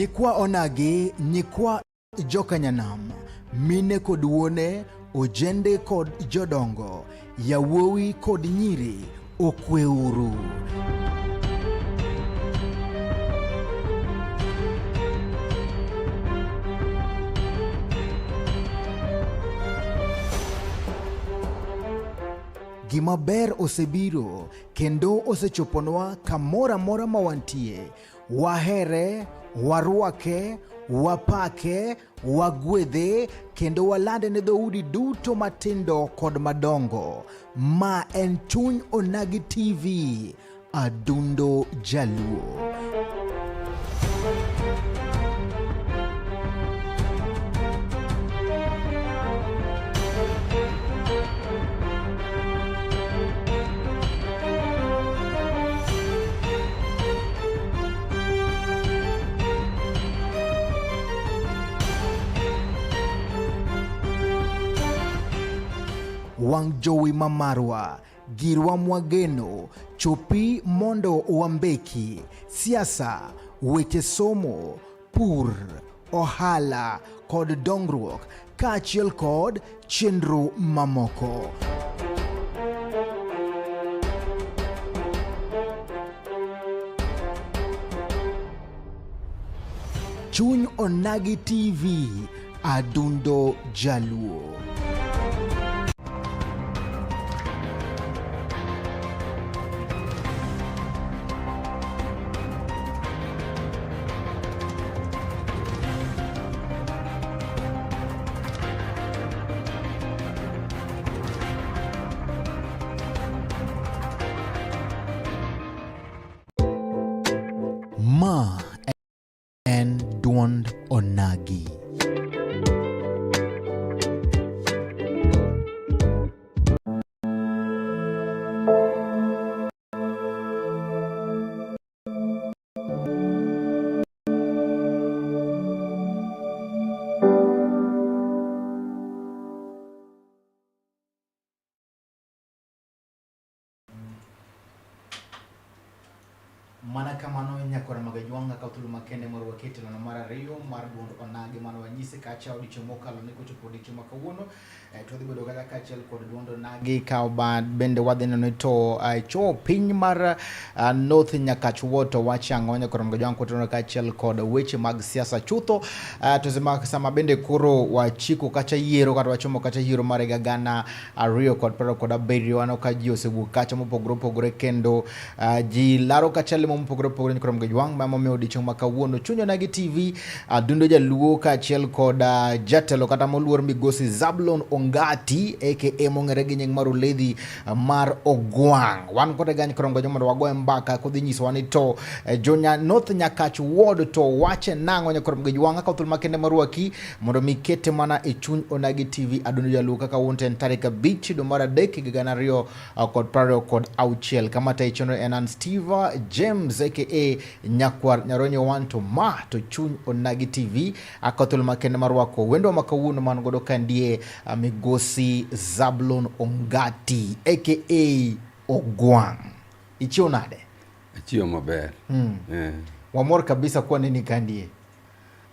Nyikwa onagi, nyikwa jokanyanam, mine kod wuone, ojende kod jodongo, yawuowi kod nyiri, okweuru. Gima ber osebiro kendo osechoponwa kamoro amora ma wantie. Wahere, warwake, wapake, wagwedhe kendo walande ne dhoudi duto matindo kod madongo. Ma en Chuny Onagi TV, Adundo Jaluo. Wang' jowi ma marwa, girwa mwageno, chopi mondo wambeki, siasa, weche somo, pur, ohala kod dongruok kaachiel kod chenro mamoko. Chuny Onagi TV, Adundo Jaluo. Ma en duond onagi. Mana kamano nyakwar Magajwang' akawo thuolo makende mar wakete nono mar ariyo mar duond onagi mane wanyise kacha odiochieng' mokalo ni kochopo odiochieng' ma kawuono to wadhi bedo kata kaachiel kod duond onagi ka bende wadhi neno to cho piny mar North Nyakach Ward to wach ang'o nyakwar Magajwang' kotenore kaachiel kod weche mag siasa chutho to sama bende koro wachiko kacha yiero kata wachomo kacha yiero mar higa 2027 aneno ka ji osewuok kacha mopogore opogore kendo ji laro kacha lemo mopogore opogore nyikoro Mgejwang' ma momiyo odiochieng' ma kawuono Chuny Onagi TV Adundo Jaluo kaachiel kod jatelo kata moluor Migosi Zablon Ongati aka mong'ere gi nying mar Oledhi mar Ogwang'. Wan kode ga nyikoro Mgejwang' mondo wagoye mbaka kodhi nyisowa ni to jo North Nyakach Ward to wache nang'o nyikoro Mgejwang' akawo thuolo makende marwaki mondo mi kete mana e Chuny Onagi TV Adundo Jaluo kaka wuon to en tarik 5 dwe mar 3 higa 2026 kama tayo chenro en an Steve James aka Nyakwar Nyaronyo wan to ma to Chuny Onagi TV akawo thuolo makende mar rwako wendwa ma kawuono man godo ka ndie Migosi Zablon Ongati aka Ogwang'. Ichiew nade? Achiew maber. Wamor kabisa kwa nini kandie.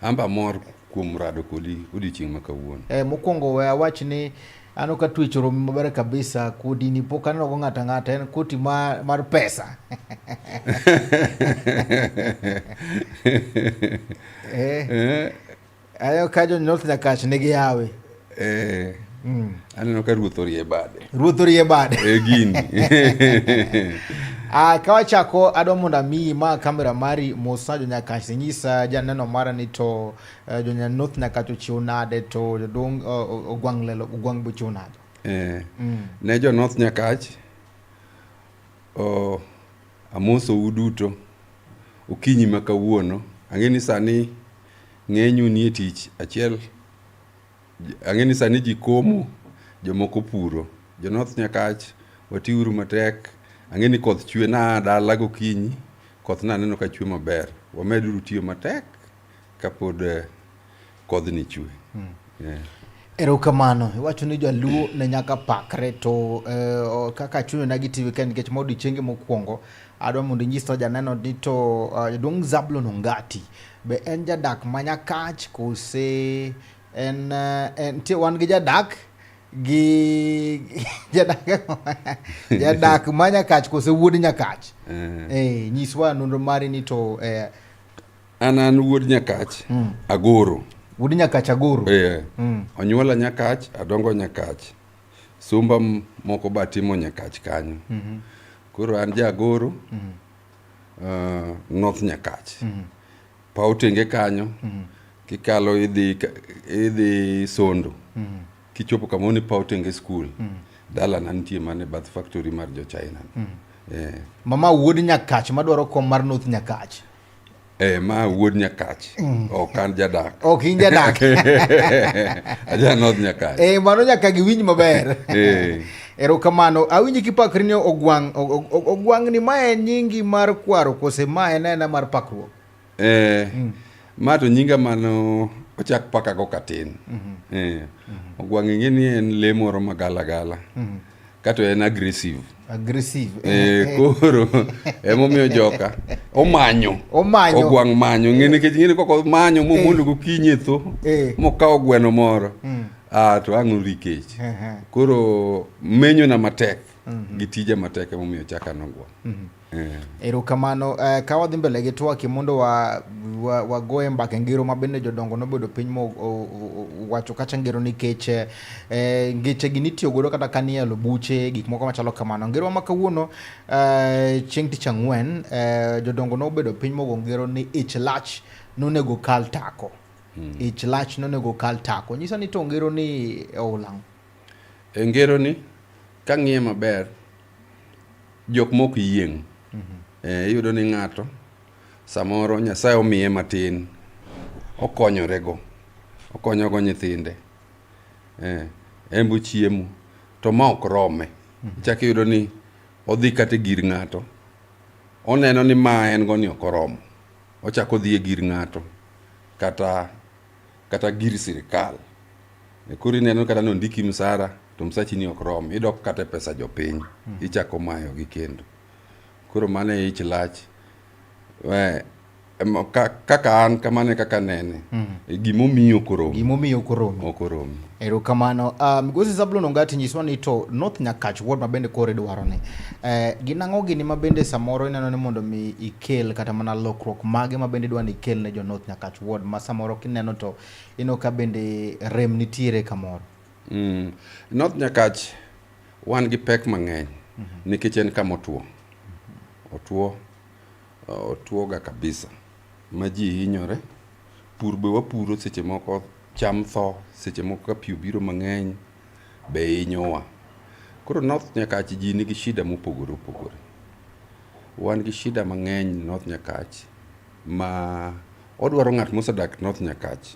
Amba mor kuom rado kodi odiochieng' ma kawuono. Mokwongo we awach ni aneno ka twech oromi maber kabisa. Kodi ni pok aneno go ng'ato ang'ata, en koti mar pesa. Aneno ka jo North Nyakach nigi yawe. Aneno ka ruoth orie bade. Ruoth orie bade. Gini. Ka wachako adwa mondo amiyi ma kamera mari mosna jo Nyakach inyisa janeno mara ni to jo North Nyakach ochiw nade to jaduong' Ogwang' Lelo Ogwang' be ochiw nade? Ne jo North Nyakach amosou duto okinyi ma kawuono. Ang'e ni sani ng'enyu nie tich achiel. Ang'e ni sani ji komo, jomoko puro. Jo North Nyakach watiuru matek. Ang'e ni koth chwe naa dala gokinyi, koth naneno ka chwe maber. Wameduru tiyo matek kapod kodhni chwe. Erokamano. Iwacho ni jaluo ne nyaka pakre to kaka chuno na gi TV ka nikech ma odiechienge mokwongo adwa mondo inyiswa janeno ni to jaduong' Zablon Ongati be en jadak ma Nyakach kose en nitie wan gi jadak gi jadak jadak ma Nyakach kose wuod Nyakach? Nyiswa nonro mari ni to An wuod Nyakach, Agoro. Wuod Nyakach Agoro. Onyuola Nyakach, adongo Nyakach. Sumba moko ba timo Nyakach kanyo. Koro an ja Agoro, North Nyakach. Paw tenge kanyo, kikalo idhi Sondo. Kichopo kamoro ni paw tenge school. Dalana nitie mana e bath factory mar jo China. Mama wuod Nyakach madwaro kom mar North Nyakach. Ma wuod Nyakach. Ok an jadak. Ok in jadak. Aja North Nyakach. Mano nyaka giwinj maber. Erokamano. Awinji kipakri ni Ogwang'. Ogwang' ni ma en nyingi mar kwaro kose ma en aena mar pakruok? Ma to nyinga mano ochak pakago katin. Ogwang' ing'e ni en lee moro magala gala. Kato en aggressive. Aggressive. Koro emomiyo joka omanyo. Omanyo. Ogwang' manyo. Ng'e nikech ng'e ni kok omanyo momondo gokinyi e tho, mokawo gweno moro. To ang' ori kech. Koro menyo na matek gi tija matek emomiyo chaka nogwang'. Erokamano. Ka wadhi mbele gi twak mondo wagoye mbaka e ngero ma bende jodongo nobedo piny mo wacho kacha ngero nikech ngeche gi nitiyo godo kata ka niyalo buche gik moko machalo kamano. Ngero ma kawuono chieng' tich ang'wen jodongo nobedo piny mogo ngero ni ich lach nonego kal tako. Ich lach nonego kal tako. Nyisa ni to ngero ni olang'. E ngero ni kang'iye maber jok mok yieng'. Iyudo ni ng'ato samoro Nyasaye omiye matin okonyorego, okonyogo nyithinde, en bo chiemo to ma ok rome. Ichako iyudo ni odhi kata e gir ng'ato, oneno ni ma en go ni ok oromo, ochako odhi e gir ng'ato kata gir sirikal. Koro ineno kata nondiki msara to msachi ni ok rom, idok kata e pesa jopiny, ichako mayo gi kendo. Koro mano e ich lach. Kaka an kamano e kaka nene. Gimomiyo ok oromi. Gimomiyo ok oromi. Ok oromi. Erokamano. Migosi Zablon Ongati nyiswa ni to North Nyakach ward ma bende koro idwaro ni. Gin ang'o gini ma bende samoro ineno ni mondo mi ikel kata mana lokruok mage ma bende idwa ni ikel ne jo North Nyakach ward ma samoro kineno to ineno ka bende rem nitiere kamoro? North Nyakach wan gi pek mang'eny nikech en kama otuo. Otuo, otuo ga kabisa ma ji hinyore. Pur be wapuro seche moko cham tho, seche moko ka pi obiro mang'eny be hinyowa. Koro North Nyakach ji nigi shida mopogore opogore. Wan gi shida mang'eny North Nyakach ma odwaro ng'at mosedak North Nyakach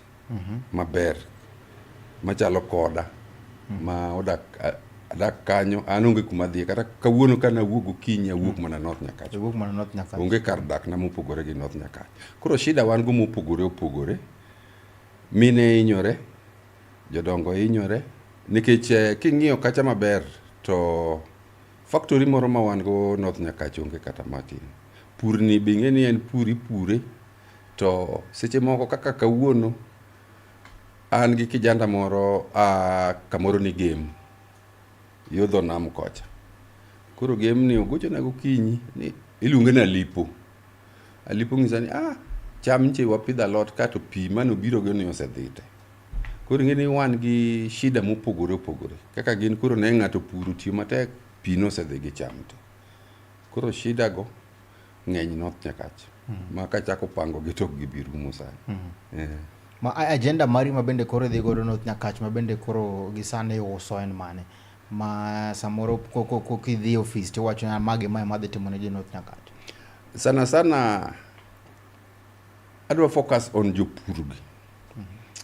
maber machalo koda ma odak adak kanyo an onge kuma adhiye kata kawuono ka nawuok gokinyi awuok mana North Nyakach. Iwuok mana North Nyakach. Onge kar dak na mopogore gi North Nyakach. Koro shida wan go mopogore opogore. Mine hinyore, jodongo hinyore nikech king'iyo kacha maber to factory moro ma wan go North Nyakach onge kata matin. Pur ni be ing'e ni en pur ipure to seche moko kaka kawuono an gi kijana moro kamoro ni Gem yo dho nam kocha. Koro Gem ni ogochona gokinyi ni iluonge ni Alipo. Alipo ng'isa ni cham nche wapidho alot ka to pi manobiro go ni osedhi te. Koro ing'e ni wan gi shida mopogore opogore. Kaka gin koro ne ng'ato puro tiyo matek pi nosedhi gi cham te. Koro shida go ng'eny North Nyakach. Ma kachako pango gi to ok gibi rumo sani. Ma agenda mari ma bende koro idhi godo North Nyakach ma bende koro gi sani iuso en mane? Ma samoro kidhi e ofis tiwacho ni magi mae madhi timo ne ji North Nyakach. Sana sana adwa focus on jopur gi.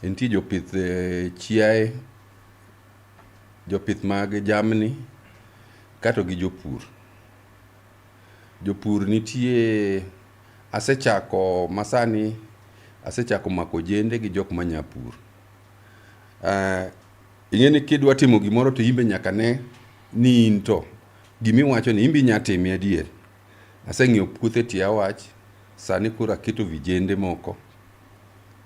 Nitie jopith chiaye, jopith mag jamni kato gi jopur. Jopur nitie asechako masani asechako mako jende gi jok manya pur. Ing'e ni kidwa timo gimoro to imbe nyaka ne ni in to gimiwacho ni imbe inya time adier. Aseng'iewo puothe tie awach, sani koro aketo vijende moko.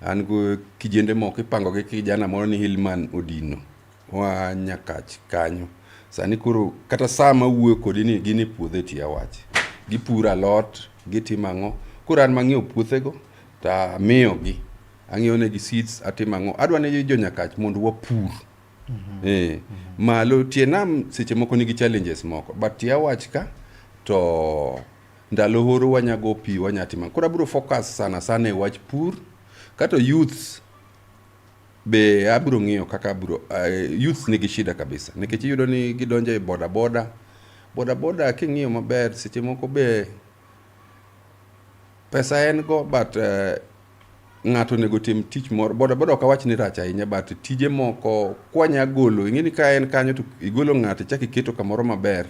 An go kijende moko ipango gi kijana moro ni Hillman Odino oa Nyakach kanyo. Sani koro kata saa ma awuoyo kodi ni gin e puodho e tie awach. Gipuro alot, gitimo ang'o. Koro an mang'iewo puothego to amiyogi. Ang'iewo negi seeds, atimo ang'o. Adwa ni jo Nyakach mondo wapur. Malo tie nam seche moko nigi challenges moko but tie awach ka to ndalo horo wanyago pi wanya timo. Koro abiro focus sana sana e wach pur kato youths be abiro ng'iyo kaka abiro youths nigi shida kabisa nikech iyudo ni gidonjo e boda boda. Boda boda king'iyo maber seche moko be pesa en go but ng'ato onego tim tich moro. Boda boda ok awach ni rach ahinya but tije moko kwanya golo ing'e ni ka en kanyo to igolo ng'ato ichako iketo kamoro maber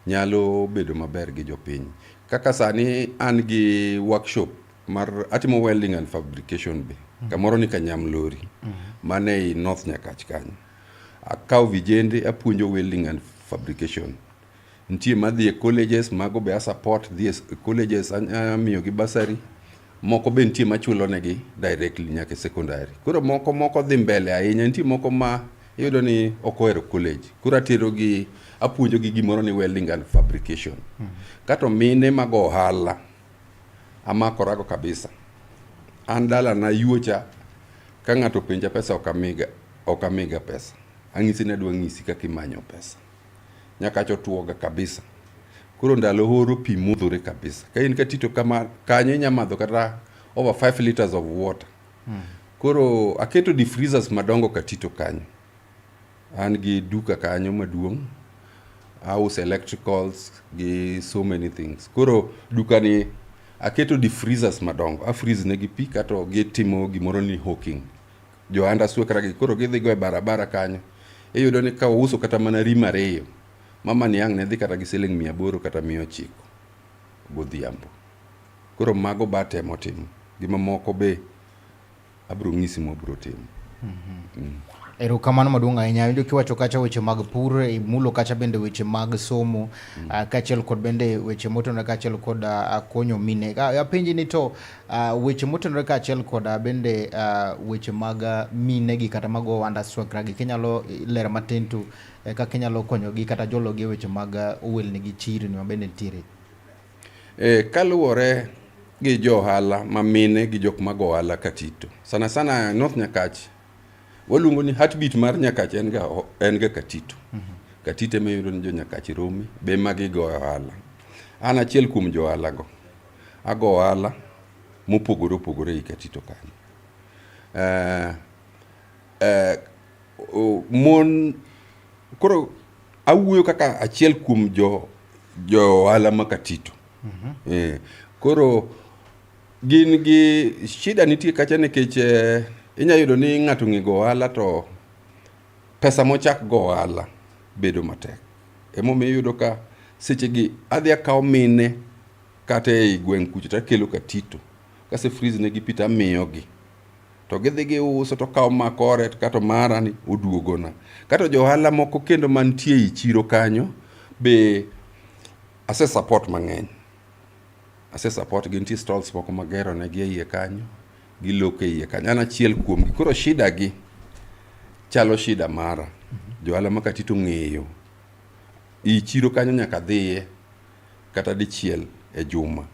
nyalo bedo maber gi jopiny. Kaka sani an gi workshop mar atimo welding and fabrication be kamoro ni Kanyamlori mane ei North Nyakach kanyo. Akawo vijende apuonjo welding and fabrication. Nitie madhi e colleges mago be a support dhi e colleges amiyogi bursary. Moko be nitie machulo negi directly nyaka e secondary. Koro moko moko dhi mbele ahinya. Nitie moko ma iyudo ni ok ohero college. Koro atero gi apuonjo gi gimoro ni welding and fabrication. Kato mine mago ohala amakorago kabisa. An dalana yuocha ka ng'ato openja pesa ok amiga ok amiga pesa. Ang'isi ni adwa ng'isi kaka imanyo pesa. Nyakach otuoga kabisa. Koro ndalo horo pi modhore kabisa. Ka in Katito kama kanyo inya madho kata over 5 liters of water. Koro aketo deep freezers madongo Katito kanyo. An gi duka kanyo maduong'. Auso electricals gi so many things. Koro duka ni aketo deep freezers madongo. A freeze negi pi kato gitimo gimoro ni hawking. Jo underswekra gi koro gidhi go e barabara kanyo. Iyudo ni ka ouso kata mana rim ariyo, mama ni ang' ne dhi kata gi siling 800 kata 900 godhiambo. Koro mago ba temo timo. Gi mamoko be abiro ng'isi mwabiro timo. Erokamano maduong' ahinya. Awinjo kiwacho kacha weche mag pur, imulo kacha bende weche mag somo, kaachiel kod bende weche motenore kaachiel kod konyo mine. Apenji ni to weche motenore kaachiel kod bende weche mag mine gi kata mag ohand aswakra gi, kinyalo lero matin to kaka inyalo konyogi kata jologi e weche mag ohelni gi chirni ma bende nitiere. Kaluwore gi jo ohala ma mine gi jok mago ohala Katito. Sana sana North Nyakach waluongo ni heartbeat mar Nyakach en ga Katito. Katito ema iyudo ni jo Nyakach rome be ma gigoyo ohala. An achiel kuom jo ohala go. Ago ohala mopogore opogore ei Katito kanyo. Mon koro awuoyo kaka achiel kuom jo ohala ma Katito. Koro gin gi shida nitie kacha nikech inya yudo ni ng'ato ong'e go ohala to pesa mochak go ohala bedo matek. Emomiyo iyudo ka seche gi adhi akawo mine kata ei gweng' kucho to akelo Katito. Kase freeze negi pi to amiyogi. To gidhi giuso to okawo ma kore kato mara ni oduogona. Kato jo ohala moko kendo mantie ei chiro kanyo be ase support mang'eny. Ase support gi nitie stalls moko magero negi e iye kanyo, giloko e iye kanyo. An achiel kuomgi. Koro shida gi chalo shida mara. Jo ohala ma Katito ong'eyo. I chiro kanyo nyaka dhiye kata dichiel e juma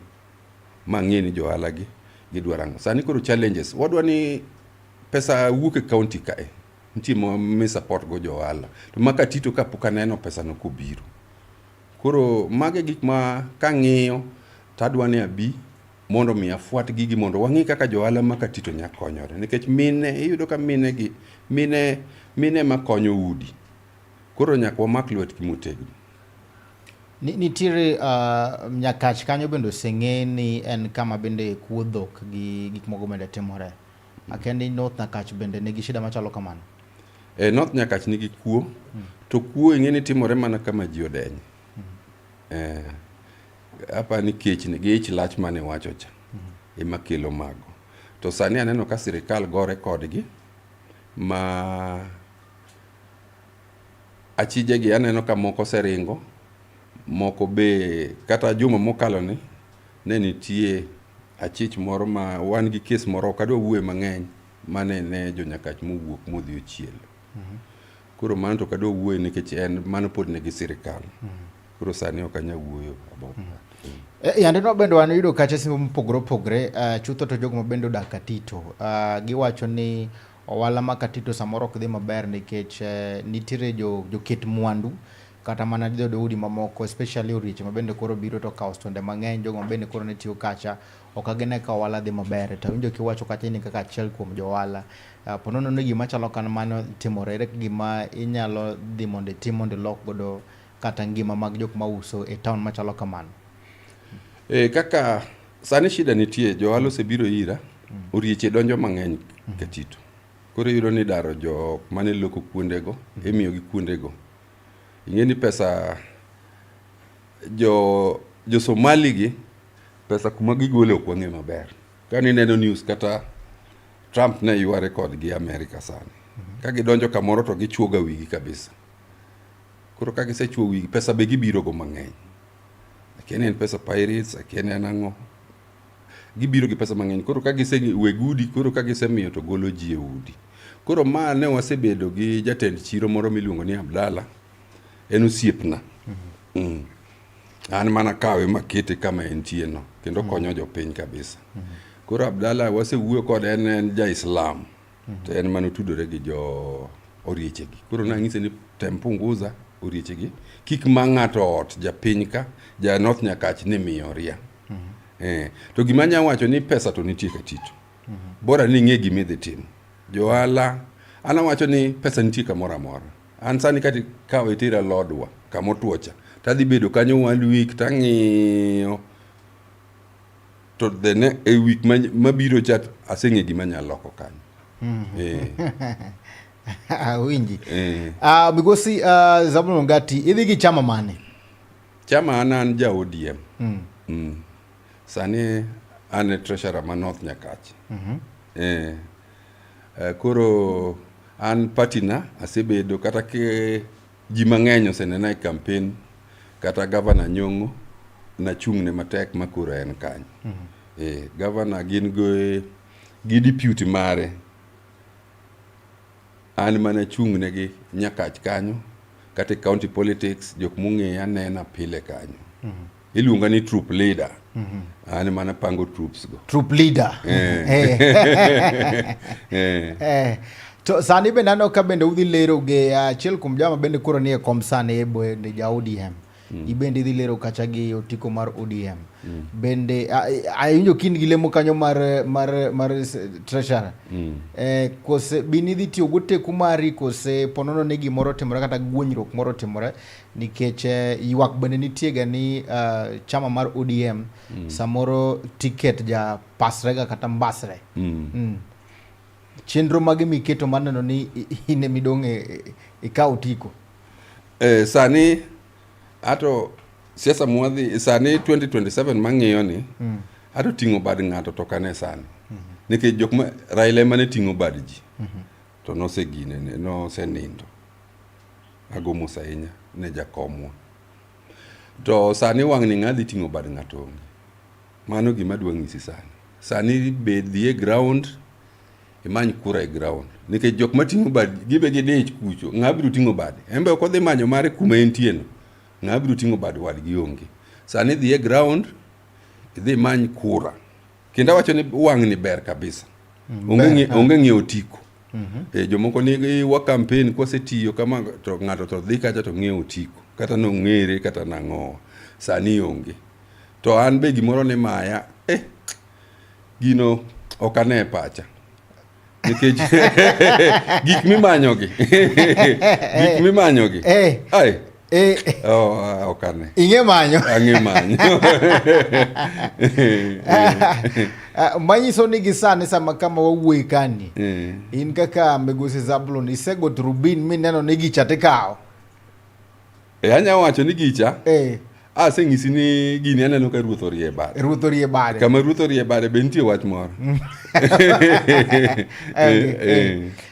ma ng'e ni jo ohala gi gidwaro ang'o. Sani koro challenges, wadwa ni pesa wuok e county kae. Nitie mi support go jo ohala. To ma Katito ka pok aneno pesa no kobiro. Koro mago e gik ma kang'iyo to adwa ni abi mondo mi afuat gigi mondo wang'i kaka jo ohala ma Katito nya konyore. Nikech mine, iyudo ka mine gi, mine, mine ema konyo udi. Koro nyaka wamak lwetgi motegno. Nitiere Nyakach kanyo bende oseng'e ni en kama bende kuo dhok gi gik moko bende timore. Akia ni North Nyakach bende nigi shida machalo kamano? North Nyakach nigi kuo, to kuo ing'e ni timore mana kama ji odenyo. Apa ni kech ni gi ich lach mane wacho cha ema kelo mago. To sani aneno ka sirikal gore kodgi ma Achije gi aneno ka moko oseringo, moko be kata juma mokalo ni ne nitie achich moro ma wan gi kes moro ok adwa wuoye mang'eny mane ne jo Nyakach mowuok modhi ochielo. Koro mano to ok adwa wuoye nikech en mano pod nigi sirikal. Koro sani ok anyal wuoyo about that. Yande no bende wan yudo kacha simbe mopogore opogore, chutho to jogo ma bende odak Katito, giwacho ni ohala ma Katito samoro ok dhi maber nikech nitiere joket mwandu kata mana dhoudi mamoko especially orieche ma bende koro biro to kawo stonde mang'eny, jogo ma bende koro ne tiyo kacha ok gine ka ohala dhi maber. To awinjo kiwacho kacha ni kaka achiel kuom jo ohala, po nono ni gima chalo kamano timore, ere gima inyalo dhi mondo itim mondo ilok godo kata ngima mag jok mauso e town machalo kamano? Kaka sani shida nitie, jo ohala osebiro ira, orieche donjo mang'eny Katito. Koro iyudo ni daro jok mane loko kuondego, imiyogi kuondego. Ing'e ni pesa jo Somali gi pesa kuma gigole ok wang'e maber. Ka nineno news kata Trump ne yware kodgi Amerika sani. Ka gidonjo kamoro to gichuoga wigi kabisa. Koro ka gisechuo wigi, pesa be gibiro go mang'eny. Akia ni en pesa pirates, akia ni en ang'o. Gibiro gi pesa mang'eny. Koro ka gise weg udi, koro ka gisemiyo to golo ji e udi. Koro ma ne wasebedo gi jatend chiro moro miluongo ni Abdalla. En osiepna. An mana kawe makete kama entie no kendo konyo jopiny kabisa. Koro Abdalla wasewuoyo kode, en ja Islam. To en mane otudore gi jo oriechegi. Koro nang'ise ni tem punguza oriechegi kik ma ng'ato ot japiny ka ja North Nyakach ni miyo ria. To gima anya wacho ni pesa to nitie Katito. Bora ni ing'e gima idhi timo. Johala an awacho ni pesa nitie kamoro amora. An sani kata ikawa itera Lodwa kama otuo cha tadhi bedo kanyo one week tang'iyo to the ne e week mabiro cha aseng'e gima anyalo loko kanyo. Awinji. Migosi Zablon Ongati, idhi gi chama mane? Chama an ja ODM. Sani an e treasurer ma North Nyakach. Koro an party na asebedo kata ke ji mang'eny osenena e campaign kata Governor Nyong'o nachung'ne matek ma koro en kanyo. Governor gin gi deputy mare an mana chung'negi Nyakach kanyo kata e county politics jok mong'eya nena pile kanyo. Iluonga ni troop leader. An mana pango troops go. Troop leader. To sani bende aneno ka bende udhi lero gi achiel kuom joma bende koro nie kom sani e bende ja ODM. Ibende idhi lero kacha gi otiko mar ODM. Bende awinjo kind gi lemo kanyo mar treasurer. Kose bin idhi tiyo go teku mari kose ponono ni gimoro otimore kata guonyruok moro otimore nikech ywak bende nitie ga ni chama mar ODM samoro ticket ja pasrega kata mbasre. Chenro mage miketo mar neno ni in ema idong' ikaw otiko? Sani ato siasa mwadhi sani 2027 mang'iyo ni ato ting'o bad ng'ato to kane sani. Nikech jok ma Raila ema ne ting'o bad ji. To nosegine nosenindo. Ago mos ahinya ne jakomwa. To sani wang' ni ng'a dhi ting'o bad ng'ato onge. Mano gima adwa nyisi sani. Sani bed dhi e ground imany kura e ground. Nikech jok mating'o bad gibe gidich kucho. Ng'a biro ting'o bade? En be ok odhi manyo mare kuma entie no. Ng'a biro ting'o bad wadgi onge. Sani dhi e ground idhi imany kura. Kendo awacho ni wang' ni ber kabisa. Onge ng'iewo otiko. Jomoko ni wa campaign kwasetiyo kama to ng'ato to dhi kacha to ng'iewo otiko. Kata nong'ere kata nang'o. Sani onge. To an be gimoro ne maya, gino ok ane e pacha. Nikech gik mimanyogi. Gik mimanyogi. Ai. Oh, ok ane. Ing'e manyo. Ang'e manyo. Manyiso ni gi sani sama kama wawuoye kani. In kaka Migosi Zablon isego trubin mineno ni gicha tikawo. Anya wacho ni gicha. Aseng'isi ni gini aneno ka ruoth orie bade. Ruoth orie bade. Kama ruoth orie bade be nitie wach moro.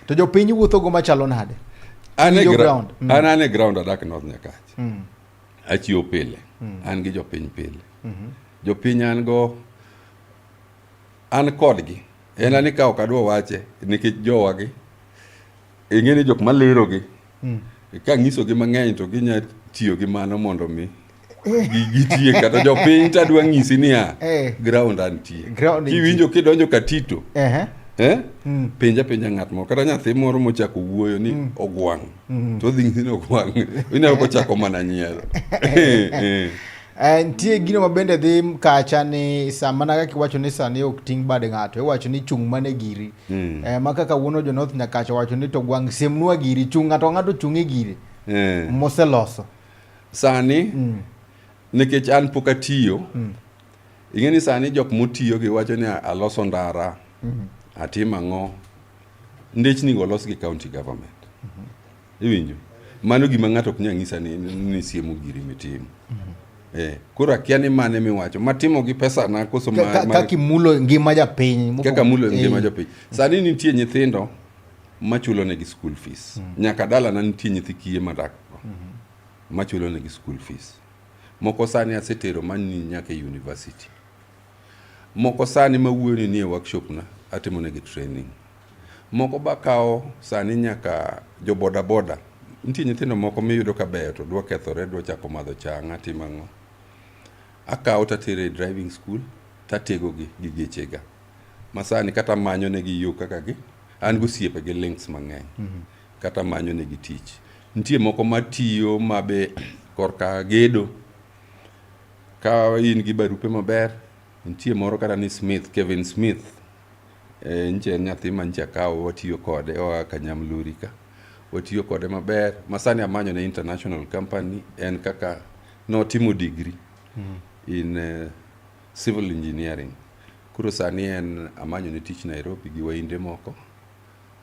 To jopiny wuotho go machalo nade? An e Iwinjo ground. An e ground adak North Nyakach. Achiwo pile. An gi jopiny pile. Jopiny an go an kodgi. En ani ka ok adwa wache nikech jowagi ing'e ni jok malerogi ka ng'isogi mang'eny to ginya tiyo gi mano mondo mi gitie kata jopiny to adwa ng'isi niya ground antie. Ground nitie. Kiwinjo kidonjo Katito Eh? Penja penja ng'at moro kata nyathi moro mochako wuoyo ni ogwang' to odhi ng'isi ni ogwang' ineno kochako mana nyiero. Nitie gino ma bende dhi kacha ni sa mana kaka iwacho ni sani ok ting' bad ng'ato iwacho ni chung' mana e giri. Ma kaka wuono jo North Nyakacha wacho ni to gwang' siemnwa giri chung' ng'ato ng'ato chung' e gire moseloso. Sani nikech an pok atiyo ing'e ni sani jok motiyo gi wacho ni aloso ndara atimo ang'o ndechni go olos gi county government. Iwinjo? Mano gima ng'ato ok nyal nyisa ni siemo giri mitimo. Koro akia ni mane miwacho matimo gi pesa na koso Kaka imulo ngima japiny. Kaka mulo ngima japiny. Sani nitie nyithindo machulo negi school fees. Nyaka dalana nitie nyithi kiye madak go machulo negi school fees. Moko sani asetero mani nyaka e university. Moko sani mawuoyo ni nie workshop na atimo negi training. Moko bakawo sani nyaka jo boda boda. Nitie nyithindo moko miyudo ka beyo to dwa kethore, dwa chako madho chang'a, timo ang'o. Akawo tatero e driving school tategogi gi gechega. Ma sani kata manyo negi yo kaka gi, an gosiepe gi links mang'eny. Kata manyo negi tich. Nitie moko matiyo mabe korka gedo. Ka in gi barupe maber, nitie moro kata ni Smith, Kevin Smith. Nche en nyathi ma nche akawo watiyo kode oa Kanyamluri ka. Watiyo kode maber. Ma sani amanyo ne international company en kaka notimo degree in civil engineering. Koro sani en amanyo ne tich Nairobi gi wainde moko.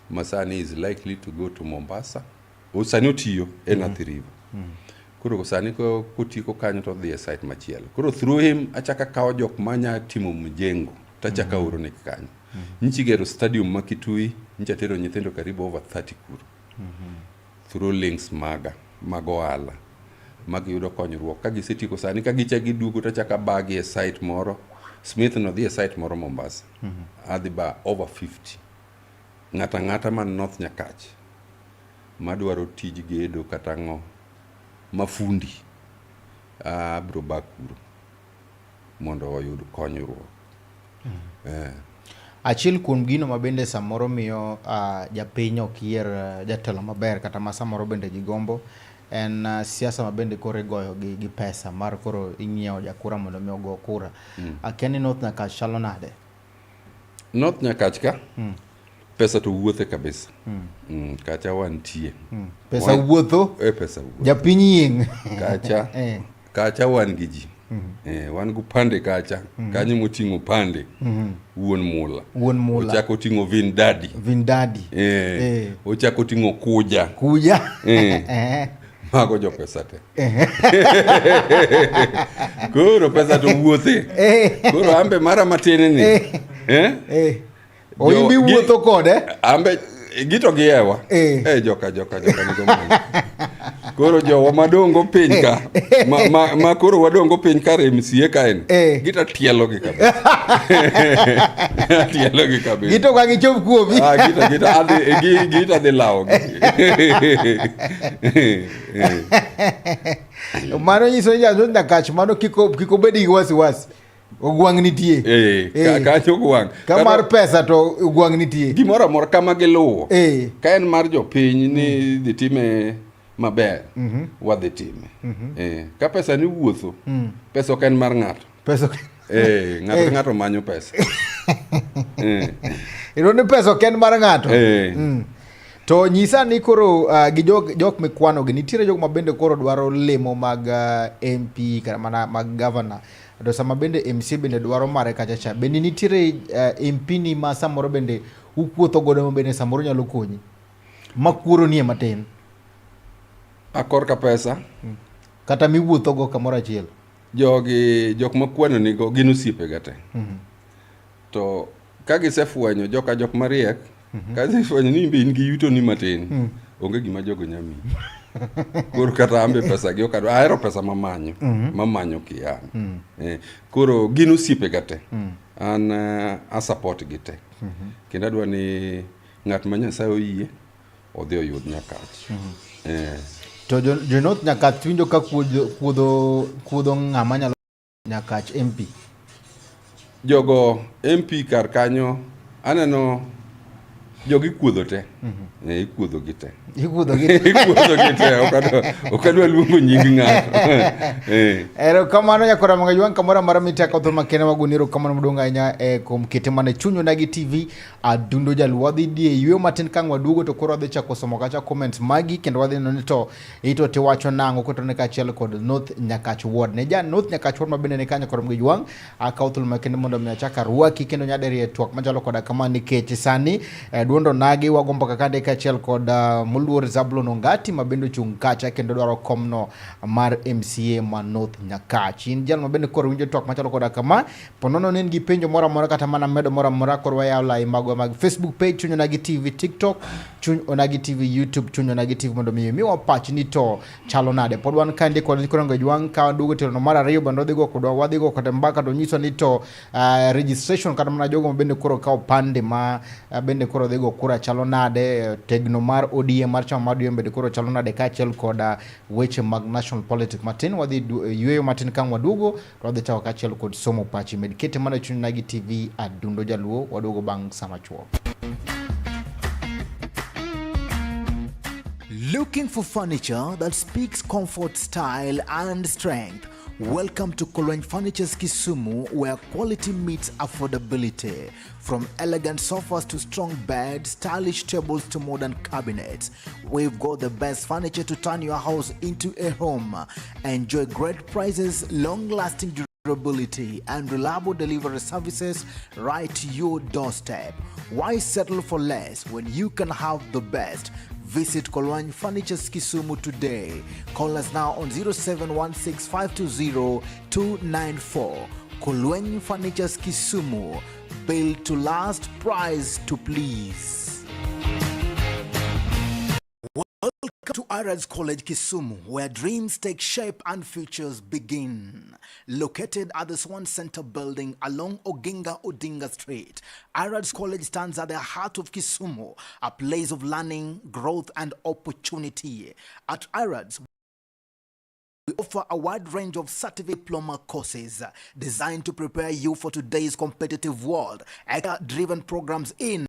Ma sani is likely to go to Mombasa. Sani otiyo e Athi River. Koro sani kotieko kanyo to odhi e site machielo. Koro through him achako akawo jok manya timo mjengo tachako aoro negi kanyo. Nyicha igero stadium ma Kitui, nyicha tero nyithindo karibu over 30 kuro. Through links maga mag ohala magiyudo konyruok. Ka gisetieko sani ka gichako giduogo tachako abagi e site moro. Smith no dhi e site moro Mombasa. Adhi ba over 50. Ng'ato ang'ata man North Nyakach madwaro tij gedo kata ang'o ma fundi abiro ba kuro mondo oyud konyruok. Achiel kuom gino ma bende samoro miyo japiny ok yier jatelo maber kata ma samoro bende gigombo en siasa ma bende koro igoyo gi pesa mar koro ing'iewo jakura mondo mi ogo kura. Akia ni North Nyakach chalo nade? North Nyakach ka pesa to wuothe kabisa. Kacha wantie. Pesa wuotho? Pesa wuotho. Japiny yieng'. Kacha. Kacha wan gi ji. Wan gi upande kacha. Kanyo moting'o upande. Wuon mula. Wuon mula. Ochako oting'o Vin Daddy. Vin Daddy. Ochako oting'o Kuja. Kuja. Mago jo pesa te. Koro pesa to wuothe. Koro ambe mara matin ni. Oimbi wuotho kode. Ambe gito giewa. Joka joka joka nigo mang'eny. Koro jowa madongo piny ka ma koro wadongo piny kar MCA ka en. Gita tielo gi kabisa. Tielo gi kabisa. Gito ka gichop kuomi. Gita gita adhi gita dhi lawo gi. Mano nyiso ni jazo Nyakach mano kik obed gi wasiwasi. Ogwang' nitie. Kanyo ogwang'. Ka mar pesa to ogwang' nitie. Gimoro amora kama giluwo. Ka en mar jopiny ni dhi time maber, wadhi time. Ka pesa ni wuotho, pesa ok en mar ng'ato. Pesa ok Ng'ato ng'ato manyo pesa. Iyudo ni pesa ok en mar ng'ato. To nyisa ni koro gi jok mikwano gi nitiere jok ma bende koro dwaro lemo mag MP kata mana mag governor. To sama bende MC bende dwaro mare kacha cha. Bende nitiere MP ni ma samoro bende ukuotho godo ma bende samoro nyalo konyi. Ma kuoro nie matin. A korka pesa. Kata miwuotho go kamoro achiel. Jogi jok makwano nigo gin osiepega te. To ka gisefwenyo joka jok mariek, ka gisefwenyo ni in be in gi yuto ni matin, Onge gima jogo nya miyi. Koro kata ambe pesa gi ok adwa, ahero pesa mamanyo, mamanyo kian. Koro gin osiepega te. An a support gi te. Kendo adwa ni ng'at ma Nyasaye oyie odhi oyud Nyakach. To jo North Nyakach winjo ka kuodho ng'ama nyalo Nyakach MP. Jogo MP kar kanyo aneno jogi kuodho te. Ikuodho gi te. Ikuodho gi te. Ikuodho gi te. Ok adwa luongo nying ng'ato. Erokamano nyakora mga yuang' kamoro amora miteko thum makende wagoni erokamano maduong' ahinya kuom kete mana e chuny Onagi TV Adundo Jaluo. Wadhi dhi e yueyo matin ka ang' waduogo to koro wadhi chako somo kacha comments magi kendo wadhi neno ni to ito tiwacho nang'o kotone kaachiel kod North Nyakach Ward. Ne ja North Nyakach Ward ma bende ni kanyo kod Mgej Wang' akawo thuolo makende mondo mi achak arwaki kendo nyadiriyo e twak machalo koda kama nikech sani duond Onagi wago mbaka kande kaachiel kod moluor Zablon Ongati ma bende ochung' kacha kendo dwaro komno mar MCA ma North Nyakach. In jal ma bende koro winjo twak machalo koda kama, ponono ne in gi penjo moro amora kata mana medo moro amora, koro wayawo lai magwa mag Facebook page Chuny Onagi TV, TikTok Chuny Onagi TV, YouTube Chuny Onagi TV mondo mi imiwa pach ni to chalo nade. Pod wan kande kod Nkorongo Jwang' ka waduogo tielo mar ariyo bende wadhi go kodwa, wadhi go kode mbaka to nyiso ni to registration kata mana jogo ma bende koro kawo pande ma bende koro dhi go kura chalo nade, tegno mar ODM mar chama mar ODM bende koro chalo nade kaachiel kod weche mag national politics matin. Wadhi yueyo matin ka waduogo to wadhi chako kaachiel kod somo pachi. Med kete mana e Chuny Onagi TV Adundo Jaluo, waduogo bang' sama chuok. Looking for furniture that speaks comfort, style, and strength? Welcome to Kolweny Furnitures Kisumu, where quality meets affordability. From elegant sofas to strong beds, stylish tables to modern cabinets, we've got the best furniture to turn your house into a home. Enjoy great prices, long-lasting durability, and reliable delivery services right to your doorstep. Why settle for less when you can have the best? Visit Kolweny Furnitures Kisumu today. Call us now on 0716520294. Kolweny Furnitures Kisumu, built to last, price to please. Welcome to Arads College Kisumu, where dreams take shape and futures begin. Located at the Swan Center building along Oginga Odinga Street, Arads College stands at the heart of Kisumu, a place of learning, growth, and opportunity. At Arads, we offer a wide range of certificate diploma courses designed to prepare you for today's competitive world. Driven programs in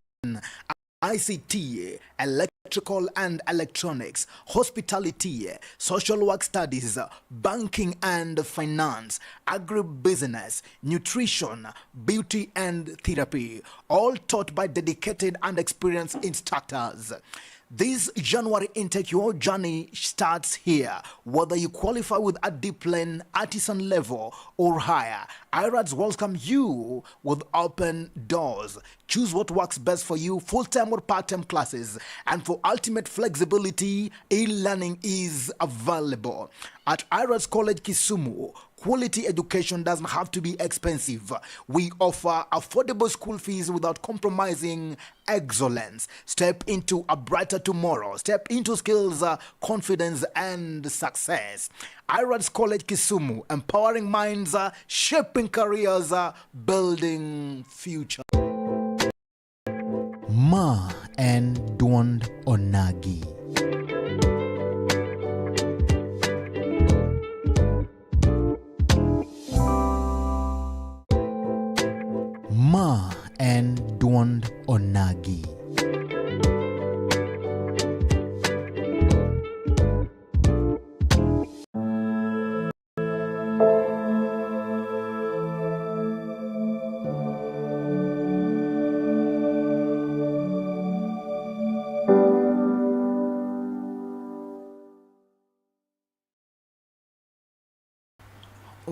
ICT, electrical and electronics, hospitality, social work studies, banking and finance, agribusiness, nutrition, beauty and therapy, all taught by dedicated and experienced instructors. This January intake, your journey starts here. Whether you qualify with a discipline, artisan level, or higher, IRADS welcome you with open doors. Choose what works best for you, full-time or part-time classes. And for ultimate flexibility, e-learning is available. At IRADS College Kisumu, quality education doesn't have to be expensive. We offer affordable school fees without compromising excellence. Step into a brighter tomorrow. Step into skills, confidence, and success. IRADS College Kisumu, empowering minds, shaping careers, building future. Ma en duond Onagi. Ma en duond Onagi.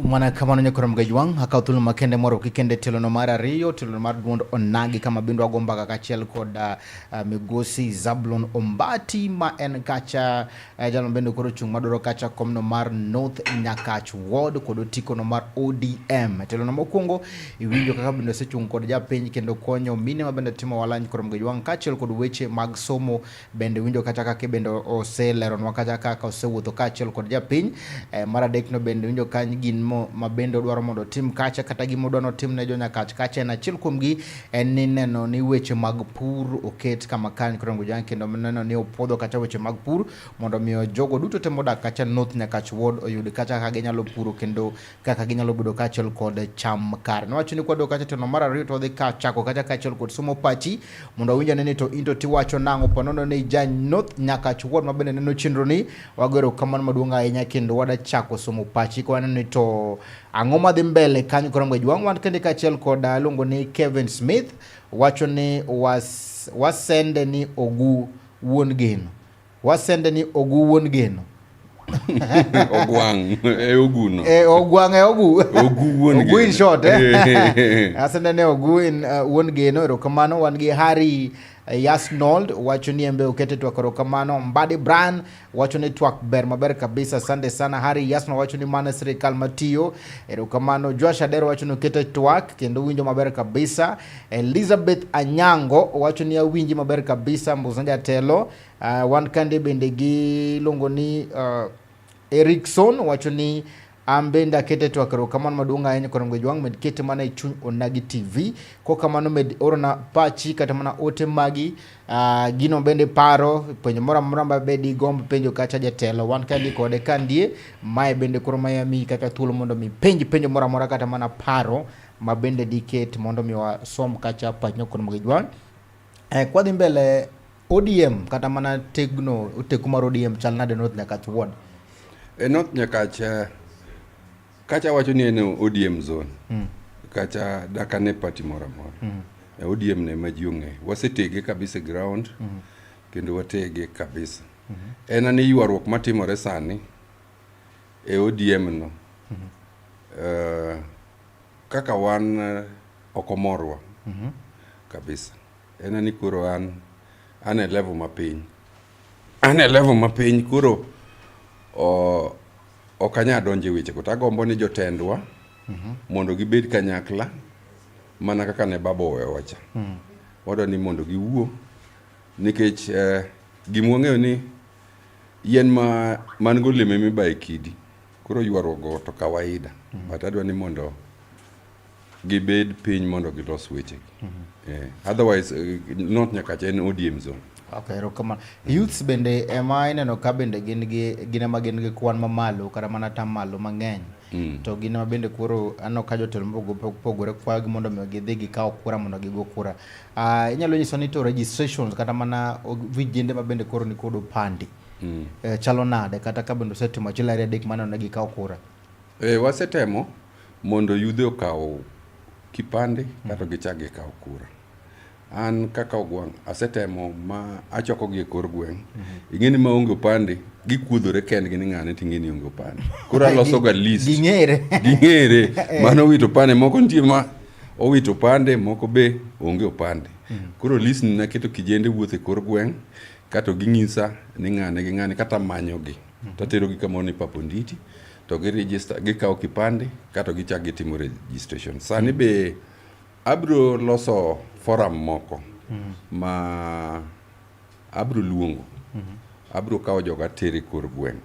Mana kamano nyakoro Mgajwang', akawo thuolo makende moro kikende tielono mar ariyo, tielono mar duond Onagi kama bende wago mbaka kaachiel kod migosi Zablon Ombati ma en kacha jalno bende koro chung' madwaro kacha komno mar North Nyakach Ward kod otikono mar ODM. Tielono mokwongo iwinjo kaka bende osechung' kod japiny kendo konyo mine ma bende timo ohala nyakoro Mgajwang' kaachiel kod weche mag somo bende winjo kata kaka bende oseleronwa kata kaka osewuotho kaachiel kod japiny. Mar adek no bende winjo ka gin mo ma bende odwaro mondo otim kacha kata gima odwa notim ne jonyakach kacha en achiel kuom gi en ni neno ni weche mag pur oket kama kare koro Ngujang kendo neno ni opuodho kacha weche mag pur mondo miyo jogo duto te modak kacha North Nyakach Ward oyud kacha kaka ginyalo puro kendo kaka ginyalo bedo kaachiel kod cham kare. Nowacho ni kwadok kacha tieno mar ariyo to wadhi ka chako kacha kaachiel kod somo pachi mondo wawinj ane ni to into tiwacho nang'o po nono ni ja North Nyakach Ward ma bende neno chenro ni wago erokamano maduong' ahinya kendo wada chako somo pachi ka waneno ni to ang'o madhi mbele kanyo koro Ngwech Wang' wan kende kaachiel kod iluongo ni Kevin Smith wacho ni wasende ni Ogu wuon geno. Wasende ni Ogu wuon geno. Ogwang' e Oguno. E Ogwang' e Ogu. Ogu wuon Ogu in geno. short eh. Asende ni Ogu in wuon geno erokamano wan gi Harry Yasnold wacho ni embe okete twak erokamano. Mbadi Brian wacho ni twak ber maber kabisa asante sana. Harry Yasnold wacho ni mano sirikal matiyo erokamano. Josh Adero wacho ni okete twak kendo winjo maber kabisa. Elizabeth Anyango wacho ni awinji maber kabisa Mbusa jatelo. Wan kande bende gi luongo ni Erikson wacho ni an bende akete twak erokamano maduong' ahinya kod Ngwej Wang' med kete mana e chuny Onagi TV. Kok kamano med orona pachi kata mana ote magi gino bende paro penjo moro amora ma be digomb penjo kacha jatelo wan ka kode ka ndie mae bende koro mae amiyi kaka thuolo mondo mi penj penjo moro amora kata mana paro ma bende diket mondo mi wasom kacha pach kod Ngwej Wang'. Kwadhi mbele ODM kata mana tegno oteku mar ODM chal nade North Nyakach Ward? E North Nyakach kacha wacho ni en ODM zone. Kacha dakane party moro amora. E ODM ne ma ji ong'eyo. Wasetege kabisa e ground kendo watege kabisa. En ani ywaruok matimore sani e ODM no. Kaka wan ok omorwa kabisa. En ani koro an e level mapiny. An e level mapiny koro ok anyal donjo e wechego to agombo ni jotendwa mondo gibed kanyakla mana kaka ne baba oweyowa cha. Wadwa ni mondo giwuo nikech gima wang'eyo ni yien ma man golemo ema ibaye kidi. Koro ywaruok go to kawaida. But adwa ni mondo gibed piny mondo gilos wechegi. Otherwise North Nyakach en ODM zone. Okay, erokamano. Youths bende ema ineno ka bende gin gi gin ema gin gi kwan mamalo kata mana tam malo mang'eny. To gin ema bende koro aneno ka jotelo mopogore kwayogi mondo mi gidhi gikaw kura mondo gigo kura. Inyalo nyiso ni to registrations kata mana vijende ma bende koro nikod opande chalo nade kata ka bende osetimo achiel ariyo adek maneno ni gikaw kura? Wasetemo mondo yudhe okaw kipande kato gichak gikaw kura. An kaka Ogwang' asetemo ma achokogi e kor gweng'. Ing'e ni maonge opande gikuodhore kendgi ni ng'ane ting'e ni onge opande. Koro aloso ga list. Ging'ere. Ging'ere. Mano owito opande moko nitie ma owito opande moko be onge opande. Koro list ni naketo kijende wuotho e kor gweng' kato ging'isa ni ng'ane gi ng'ane kata manyogi. Taterogi kamoro ni Pap Onditi to gi register gikawo kipande kato gichak gitimo registration. Sani be abiro loso forum moko ma abiro luongo. Abiro kawo joga atere kor gweng'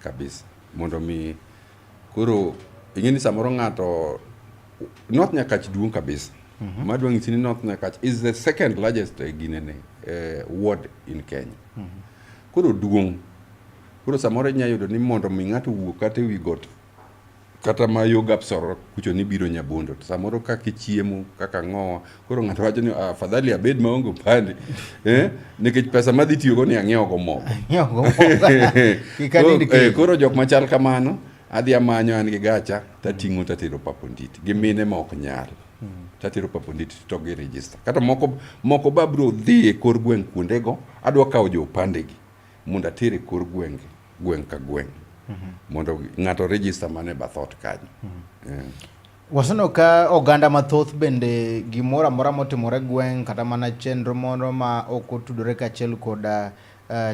kabisa mondo mi koro ing'e ni samoro ng'ato North Nyakach duong' kabisa. Madwa nyisi ni North Nyakach is the second largest ginene ward in Kenya. Koro duong'. Koro samoro inya yudo ni mondo mi ng'ato wuog kata ewi got kata ma yo Gapsoro kucho ni biro Nyabondo to samoro kaka ichiemo kaka ang'owa koro ng'ato wacho ni afadhali abed maonge opande nikech pesa madhi tiyogo ni ang'iewo go mogo. Koro jok machal kamano adhi amanyo an gi gacha tating'o tatero Pap Onditi gi mine ma ok nyal tatero Pap Onditi to gi register kata moko moko ba biro dhi e kor gweng' kuondego adwa kawo jo opande gi mondo ater e kor gwenge gweng' ka gweng'. Mondo ng'ato register mana e bath ot kanyo. Waseneno ka oganda mathoth bende gimoro amora motimore gweng' kata mana chenro moro ma ok otudore kaachiel koda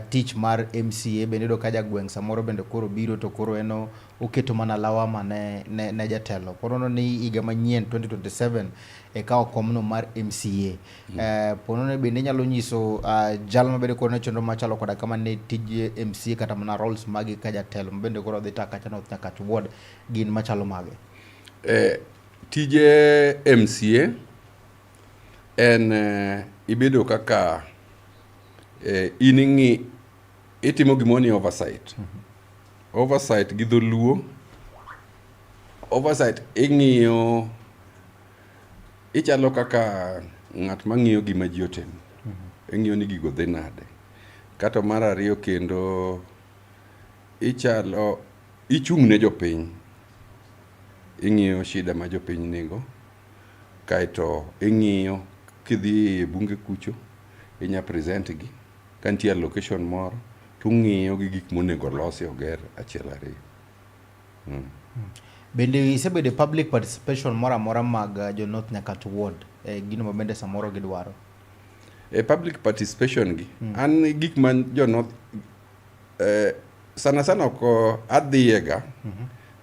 tich mar MCA bende iyudo ka jagweng' samoro bende koro biro to koro en oketo mana lawama ne jatelo. Koro neno ni higa manyien 2027 ikawo komno mar MCA. Ponono bende inyalo nyiso jal mabende koro ne chenro machalo koda kama ne tij MCA kata mana roles magi ka jatelo mabende koro dhi ta kacha North Nyakach Ward gin machalo mage? Tije MCA en ibedo kaka in ing'i itimo gimoro ni oversight. Oversight gi dholuo, oversight ing'iyo ichalo kaka ng'at mang'iyo gima ji otimo. Ing'iyo ni gigo dhi nade. Kato mar ariyo kendo ichalo ichung' ne jopiny. Ing'iyo shida ma jopiny nigo kaeto ing'iyo kidhi e bunge kucho inya present gi ka nitie allocation moro tung'iyo gi gik monego olosi oger achiel ariyo. Bende isebedo e public participation moro amora mag jo North Nyakach Ward e gino ma bende samoro gidwaro? E public participation gi an gik ma jo North sana sana ok adhiyega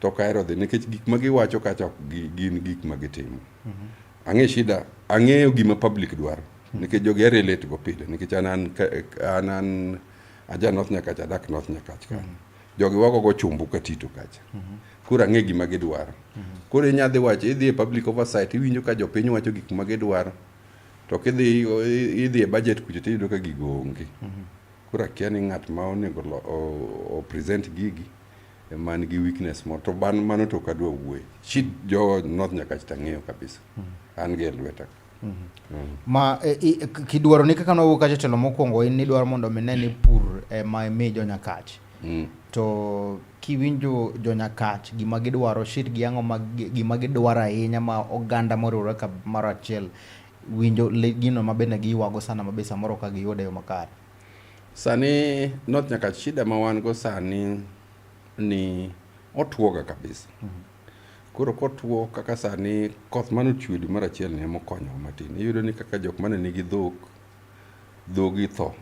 to ok ahero dhi nikech gik ma giwacho kacha ok gin gik ma gitimo. Ang'e shida, ang'eyo gima public dwaro nikech jogi a relate go pile nikech an aja North Nyakach adak North Nyakach kanyo. Jogi wagogo chumbu Katito kacha. Koro ang'e gima gidwaro. Koro inya dhi wacho idhi e public oversight iwinjo ka jopiny wacho gik ma gidwaro to kidhi idhi e budget kucho tiyudo ka gigo onge. Koro akia ni ng'at ma onego o present gigi ema nigi weakness moro to ban mano to ok adwa wuoye. Shit jo North Nyakach tang'eyo kabisa. An gi e lweta. Ma kidwaro ni kaka nwawuok kacha telo mokwongo in nidwaro mondo mi ne ni pur ema imi jo Nyakach. To kiwinjo jo Nyakach gima gidwaro shit gi ang'o ma gima gidwaro ahinya ma oganda moriwore kamoro achiel winjo gino ma bende giywago sana ma be samoro ka giyudo e yo makare. Sani North Nyakach shida ma wan go sani ni otuoga kabisa. Koro kotuo kaka sani koth mane ochwe dwe mar achiel ni ema okonyowa matin. Iyudo ni kaka jok mane nigi dhok, dhogi tho.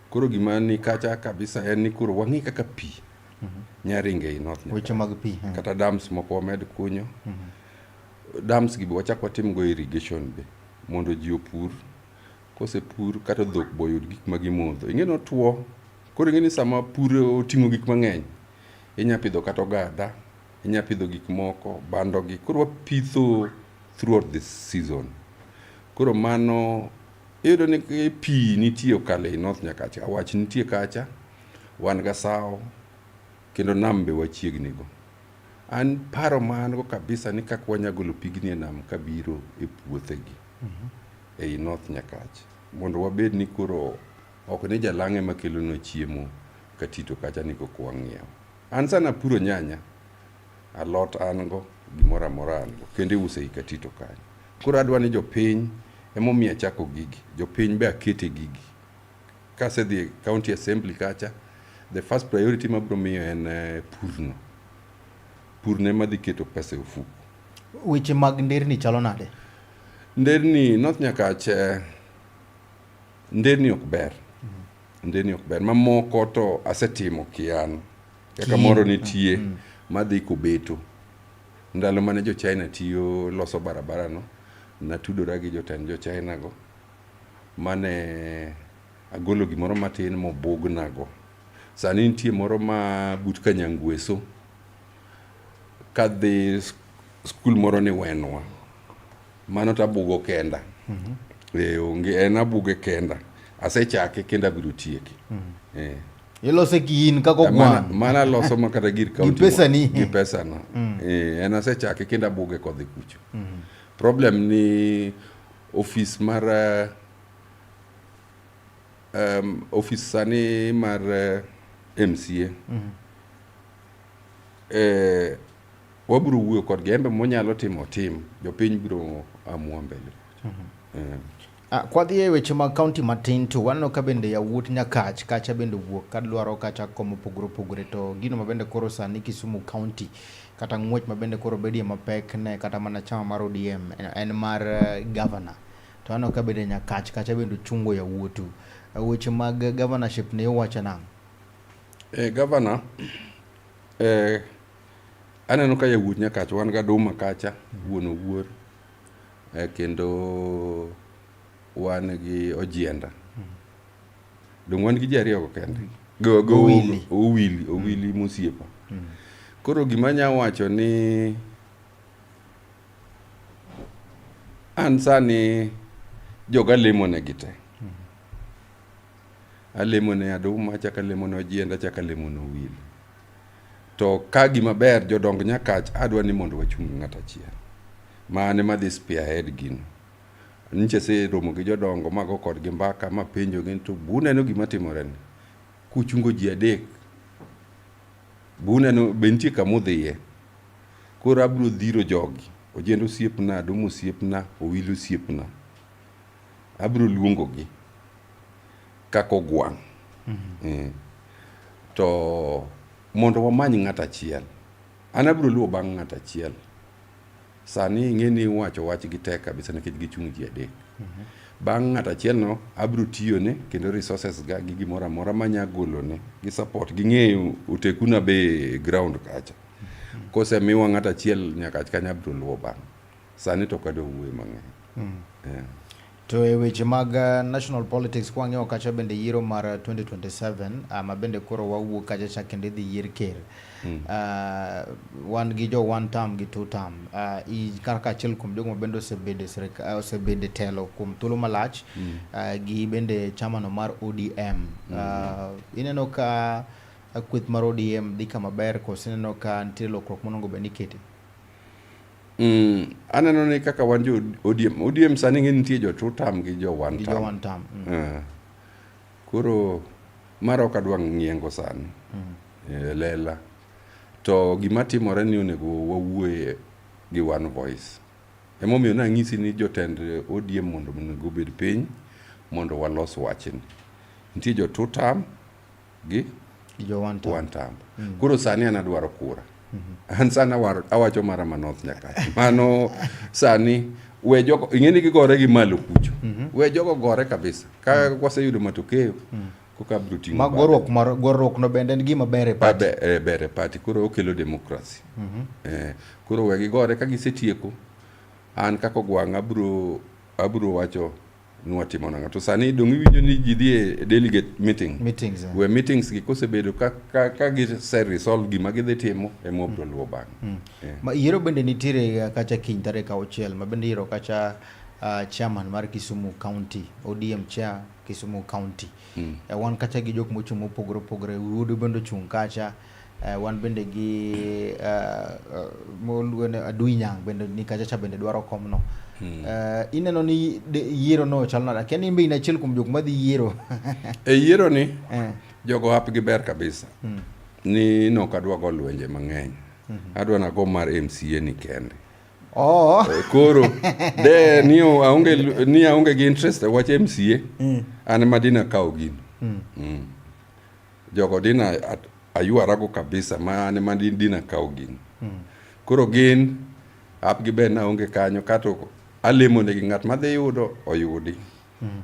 Koro gima ni kacha kabisa en ni koro wang'i kaka pi nya ringo ei North Nyakach. Weche mag pi. Kata dams moko wamed kunyo. Dams gi be wachak watim go irrigation be mondo ji opur. Kosepur kata dhok be oyud gik ma gimodho. Ing'e ni otuo. Koro ing'e ni sama pur oting'o gik mang'eny, inya pidho kata ogada, inya pidho gik moko, bando gi. Koro wapitho throughout the season. Koro mano iyudo ni pi nitie okalo ei North Nyakach. Awach nitie kacha, wan ga sawo, kendo nam be wachiegni go. An paro ma an go kabisa ni kaka wanya golo pigni e nam kabiro e puothegi ei North Nyakach mondo wabed ni koro ok ni jalang'e ema kelonwa chiemo Katito kacha ni kok wang'iewo. An sana apuro nyanya, alot an go, gimoro amora an go kendo iuso ei Katito kanyo. Koro adwa ni jopiny emomiyo achako gigi, jopiny be akete gigi. Kasedhi e county assembly kacha, the first priority mabiro miyo en purno. Purno ema dhi keto pesa e ofuku. Weche mag nderni chalo nade? Nderni North Nyakach nderni ok ber. Nderni ok ber. Mamoko to asetimo kian. Kaka moro nitie madhi Kobeto. Ndalo mane jo China tiyo loso barabara no, natudora gi jotend jo China go mane agolo gimoro matin mobugnago. Sani nitie moro ma but Kanyangweso kadhi skul moro ni Wenwa. Mano to abugo kenda. Onge en abuge kenda. Asechake kendo abiro tieke. Ilose kiin kaka ogwang'. Mana loso ma kata gir county. Gi pesani. Gi pesana. En asechake kendo abuge kodhi kucho. Problem ni ofis mar ofis sani mar MCA. Wabiro wuoyo kodgi, en be monyalo timo otim, jopiny biro amua mbele. Kwadhi e weche mag kaunti matin to waneno ka bende yawuot Nyakach kacha bende owuok ka dwaro kacha kom mopogore opogore to gino ma bende koro sani Kisumu County kata ng'wech ma bende koro bedie mapek ne kata mana chama mar ODM en mar governor. To aneno ka bende Nyakach kacha bende ochungo yawuotu. Weche mag governorship ne iwacho nang'o? Governor, aneno ka yawuot Nyakach wan gi Aduma kacha, wuon Owuor, kendo wan gi Ojienda. Dong' wan gi ji ariyo go kende. Go Owili. Owili, Owili mosiepa. Koro gima anya wacho ni an sani joga lemo negi te. Alemo ne Aduma, achako alemo ne Ojienda, achako alemo ne Owili. To ka gima ber jodong Nyakach adwa ni mondo wachung' gi ng'ato achiel. Ma an ema dhi spearhead gino. Nyicha aseromo gi jodongo mago kodgi mbaka mapenjogi ni to buneno gima timore ni. Kuchungo ji adek, buneno be nitie kama udhiye. Koro abiro dhiro jogi. Ojienda osiepna, Aduma osiepna, Owili osiepna. Abiro luongogi kaka ogwang'. To mondo wamany ng'ato achiel. An abiro luwo bang' ng'ato achiel. Sani ing'e ni iwacho wach gi tek kabisa nikech gichung' ji adek. Bang' ng'ato achiel no, abiro tiyone kendo resources ga gi gimoro amora manya golone gi support ging'eyo otekuna be e ground kacha. Kosemiwa ng'ato achiel Nyakach kanyo abiro luwo bang'. Sani to ok adwa wuoyo mang'eny. Yeah. To e weche mag national politics kwang'iyo kacha bende yiero mar 2027 ma bende koro wawuok kacha cha kendo idhi yier ker. Wan gi jo one term gi two term. Kaka achiel kuom jogo ma bende osebedo e osebedo e telo kuom thuolo malach gi bende chama no mar ODM. Ineno ka kweth mar ODM dhi kama ber koso ineno ka nitie lokruok monego bed ni ikete? Aneno ni kaka wan jo ODM, ODM sani ng'e nitie jo two term gi jo one Gi jo term. one term. Koro mara ok adwa ng'iengo sani lela. To gima timore ni onego wawuoye gi one voice. Emomiyo nang'isi ni jotend ODM mondo onego obed piny mondo walos wachni. Nitie jo two term gi Jo one term. one term. Koro sani an adwaro kura. An sani awacho mara ma North Nyakach. Mano sani we jogo ing'e ni gigore gi malo kucho. We jogo gore kabisa. Ka waseyudo matokeo koka abiro ting'o Ma goruok mar goruok no bende en gima ber e party. Ber e party koro okelo democracy. Koro we gigore ka gisetieko an kaka ogwang' abiro wacho ni watimo nang'o. To sani dong' iwinjo ni ji dhi e delegate meeting. Meetings. We meetings gi kosebedo ka gise resolve gima gidhi timo ema wabiro luwo bang'e. Ma yiero bende nitiere kacha kiny tarik auchiel ma bende yiero kacha chairman mar Kisumu County, ODM chair Kisumu County. Wan kacha gi jok mochung' mopogore opogore, Wuodu bende ochung' kacha. Wan bende gi Adui Nyang' bende ni kacha cha bende dwaro komno. Ineno ni yiero no chal nade? Akia ni in be in achiel kuom jok madhi yiero. E yiero ni jogo hap gi ber kabisa. Ni nok adwa go lwenje mang'eny. Adwa nago mar MCA ni kende. Koro de ni aonge ni aonge gi interest e wach MCA. An ma dina kawo gino. Jogo dina aywarago kabisa ma an ema dina kawo gino. Koro gin hap gi ber naonge kanyo kato alemo negi ng'at madhi yudo oyudi.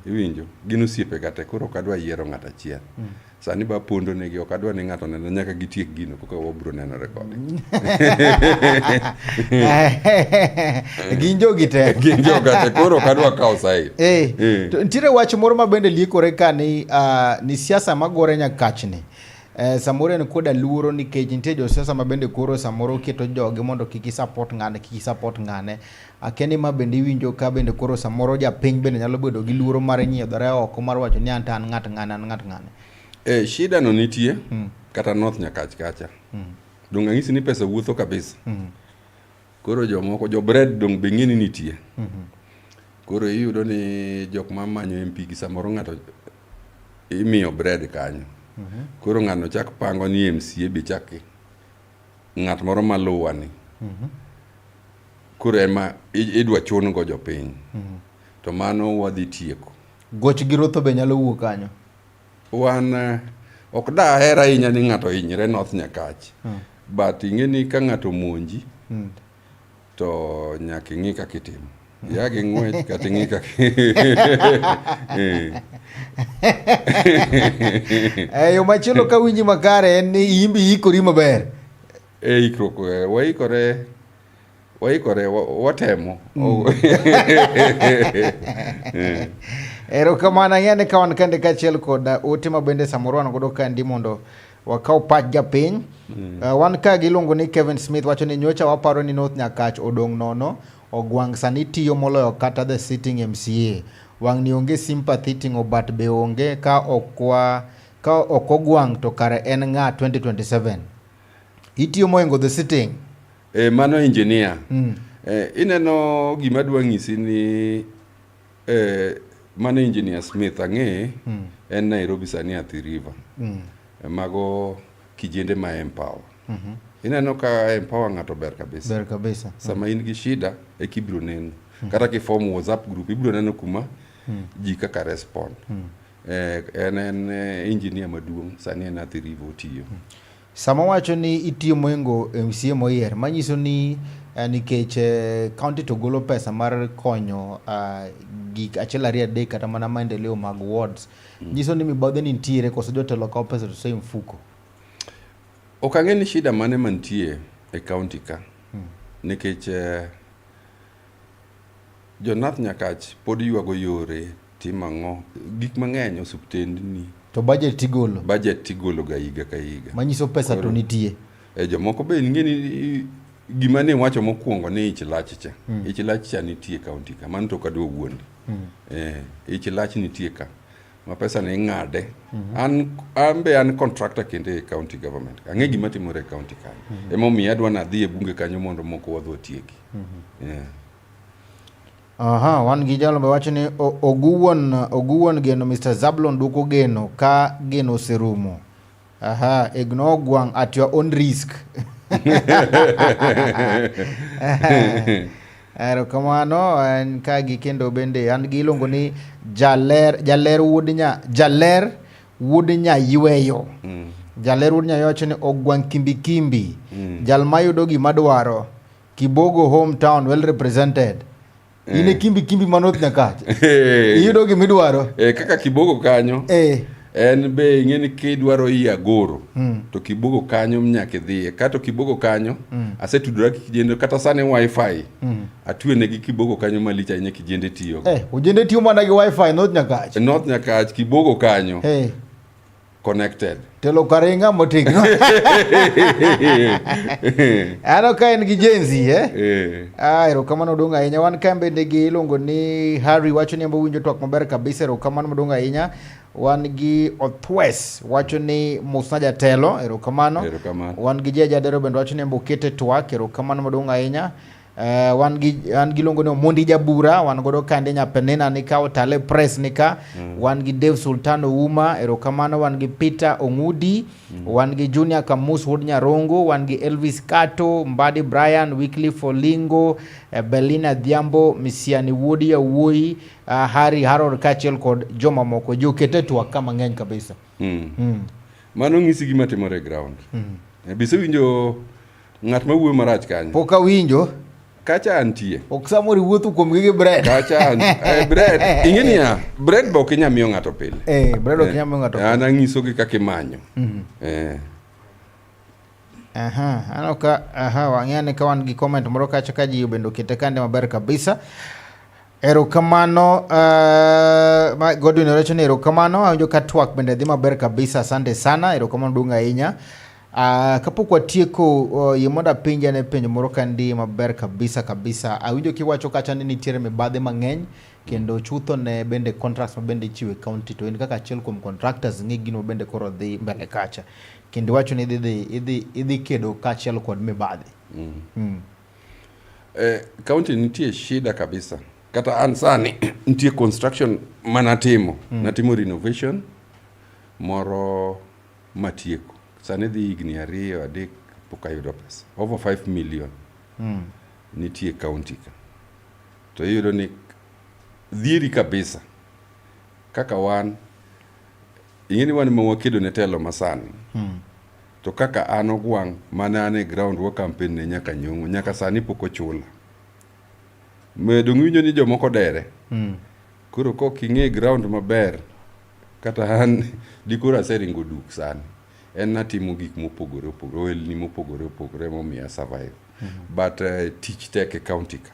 Iwinjo? Gin osiepega te koro ok adwa yiero ng'at achiel. Sani ba pondo negi ok adwa ni ng'ato onena nyaka gitiek gino koka wabiro nenore kodgi. Gin jogi te. Gin joga te koro ok adwa kawo side. To nitiere wach moro ma bende liekore ka ni ni siasa magore Nyakachni. Samoro en koda luoro nikech nitie josiasa ma bende koro samoro keto jogi mondo kik i-support ng'ane, kik i-support ng'ane. Akia ni ma bende iwinjo ka bende koro samoro japiny bende nyalo bedo gi luoro mar nyiedhore oko mar wacho ni an to an ng'at ng'ane, an ng'at ng'ane. Shida no nitie kata North Nyakach kacha. Dong' ang'isi ni pesa wuotho kabisa. Koro jomoko jo bread dong' be ng'e ni nitie. Koro iyudo ni jok mamanyo MP gi samoro ng'ato imiyo bread kanyo. Koro ng'ano chak pango ni MCA be chak ng'at moro maluwa ni. Koro ema idwa chun go jopiny. To mano wadhi tieko. Goch gi rotho be nyalo wuok kanyo. Wan ok daher ahinya ni ng'ato hinyre North Nyakach. But ing'e ni ka ng'ato omonji to nyaka ing'i kaka itimo. Ya gi ng'wech kata ing'i kaka Eh. E yo machielo ka winji makare en ni imbi ikori maber. E ikruok waikore waikore watemo. Erokamano ang'eyo ni ka wan kende kaachiel kod ote ma bende samoro wan godo kandi mondo wakaw pach japiny. Wan ka giluongo ni Kevin Smith wacho ni nyocha waparo ni North Nyakach odong' nono, Ogwang' sani tiyo moloyo kata the sitting MCA. Wang'ni onge sympathy ting'o bat be onge ka ok ka ok Ogwang' to kare en ng'a 2027. Itiyo moingo the sitting. E, mano engineer. E, ineno gima dwa nyisi ni e, mano engineer Smith ang'e en Nairobi sani Athi River. E, mago kijende ma empower. Ineno ka empower ng'ato ber kabisa. Ber kabisa. Sama in gi shida e kibiro neno. Kata kiform WhatsApp group ibiro neno kuma ji kaka respond. Eh, en engineer maduong' sani en Athi River otiyo. Sama wacho ni itiyo moingo MCA moyier, manyiso ni nikech county to golo pesa mar konyo gik achiel ariyo adek kata mana maendeleo mag wards, nyiso ni mibadhi ni nitiere koso jotelo kawo pesa to soyo e mfuko? Ok ang'e ni shida mane mantie e county ka. Nikech jo North Nyakach pod ywago yore, timo ang'o, gik mang'eny, osuptendni. To budget tigolo? Budget tigolo ga higa ka higa. Manyiso pesa to nitie. E, jomoko be ing'e ni gima ne wacho mokwongo ni ich lach cha. Ich lach cha nitie e county ka, mano to ok adwa wuondi. Eh, ich lach nitie ka. Ma pesa ni ing'ade. An be an contractor kendo e county government. Ang'e gima timore e county kanyo. Emomiyo adwa nadhi e bunge kanyo mondo moko wadhi watieki. Yeah. Aha, wan gi jalo be wacho ni Oguwuon geno Mr. Zablon duoko geno ka geno oserumo. Aha, ignore Ogwang' at your own risk. Erokamano, en ka gi kendo bende an gi iluongo ni Jaler, Jaler wuod nya, Jaler wuod Nyayweyo. Jaler wuod Nyayweyo wacho ni Ogwang' kimbi kimbi. Jal mayudo gima dwaro. Kibogo hometown well represented. In e kimbi kimbi ma North Nyakach. Iyudo gima idwaro. Eh, kaka Kibogo kanyo. En be ing'e ni kidwaro iyi agoro to Kibogo kanyo nyaka idhiye. Kato Kibogo kanyo asetudora gi kijende kata sani wifi. Atwene gi Kibogo kanyo malich ahinya kijende tiyo. Ojende tiyo mana gi wifi North Nyakach. North Nyakach Kibogo kanyo. Connected. Telo kare ing'a motegno. Ano ka en gi Gen Z, eh? Ah, erokamano maduong' ahinya. Wan ka bende gi iluongo ni Harry wacho ni owinjo twak maber kabisa. Erokamano maduong' ahinya. Wan gi Othwes wacho ni mosna jatelo. Erokamano. Erokamano. Wan gi Jeja Dero bende wacho ni okete twak. Erokamano maduong' ahinya. Wan gi an gi iluongo ni Omondi Jabura, wan godo kande Nyapenena nika, Otale Press nika, wan gi Dave Sultan Ouma, erokamano, wan gi Peter Ong'udi, wan gi Junior Kamus wuod Nyarongo, wan gi Elvis Kato, Mbadi Brian, Wycliffe Olingo, Belina Dhiambo, Misiani wuod Yawuoyi, Harry Harold kaachiel kod jomamoko. Ji okete twak ka mang'eny kabisa. Mano ng'isi gima timore e ground. Bisewinjo ng'at ma wuoyo marach kanyo? Pok awinjo. Kacha antie. Ok samoro iwuotho kuomgi gi bread. Kacha an, bread. Ing'e niya, bread be ok inyal miyo ng'ato pile. Bread ok inyal miyo ng'ato pile. An ang'isogi kaka imanyo. Aha, aneno ka, aha, wang'eyo ni ka wan gi comment moro kacha ka ji bende okete kande maber kabisa. Erokamano, Godwin owacho ni erokamano, awinjo ka twak bende dhi maber kabisa, asante sana, erokamano duong' ahinya. Kapok watieko, yie mondo apenji ane penjo moro kandi maber kabisa kabisa. Awinjo kiwacho kacha ni nitiere mibadhi mang'eny kendo chutho ne bende contracts ma bende ichiwo e county, to in kaka achiel kuom contractors ng'e gino bende koro dhi mbele kacha. Kendo iwacho ni idhi kedo kaachiel kod mibadhi. County nitie shida kabisa. Kata an sani nitie construction manatimo. Natimo renovation moro matieko. Sani dhi higni 2 3 pok ayudo pesa. Over 5 million. Nitie county ka. To iyudo ni Dhieri kabisa. Kaka wan, ing'e ni wan ema wakedo ne telo masani. To kaka an Ogwang' mane an e ground wa campaign ne nyaka nyong'o, nyaka sani pok ochula. Donge iwinjo ni jomoko dere? Koro kok ing'e ground maber, kata an dikoro aseringo duk sani. En natimo gik mopogore opogore, ohelni mopogore opogore emomiyo a survive. But tich tek e county ka.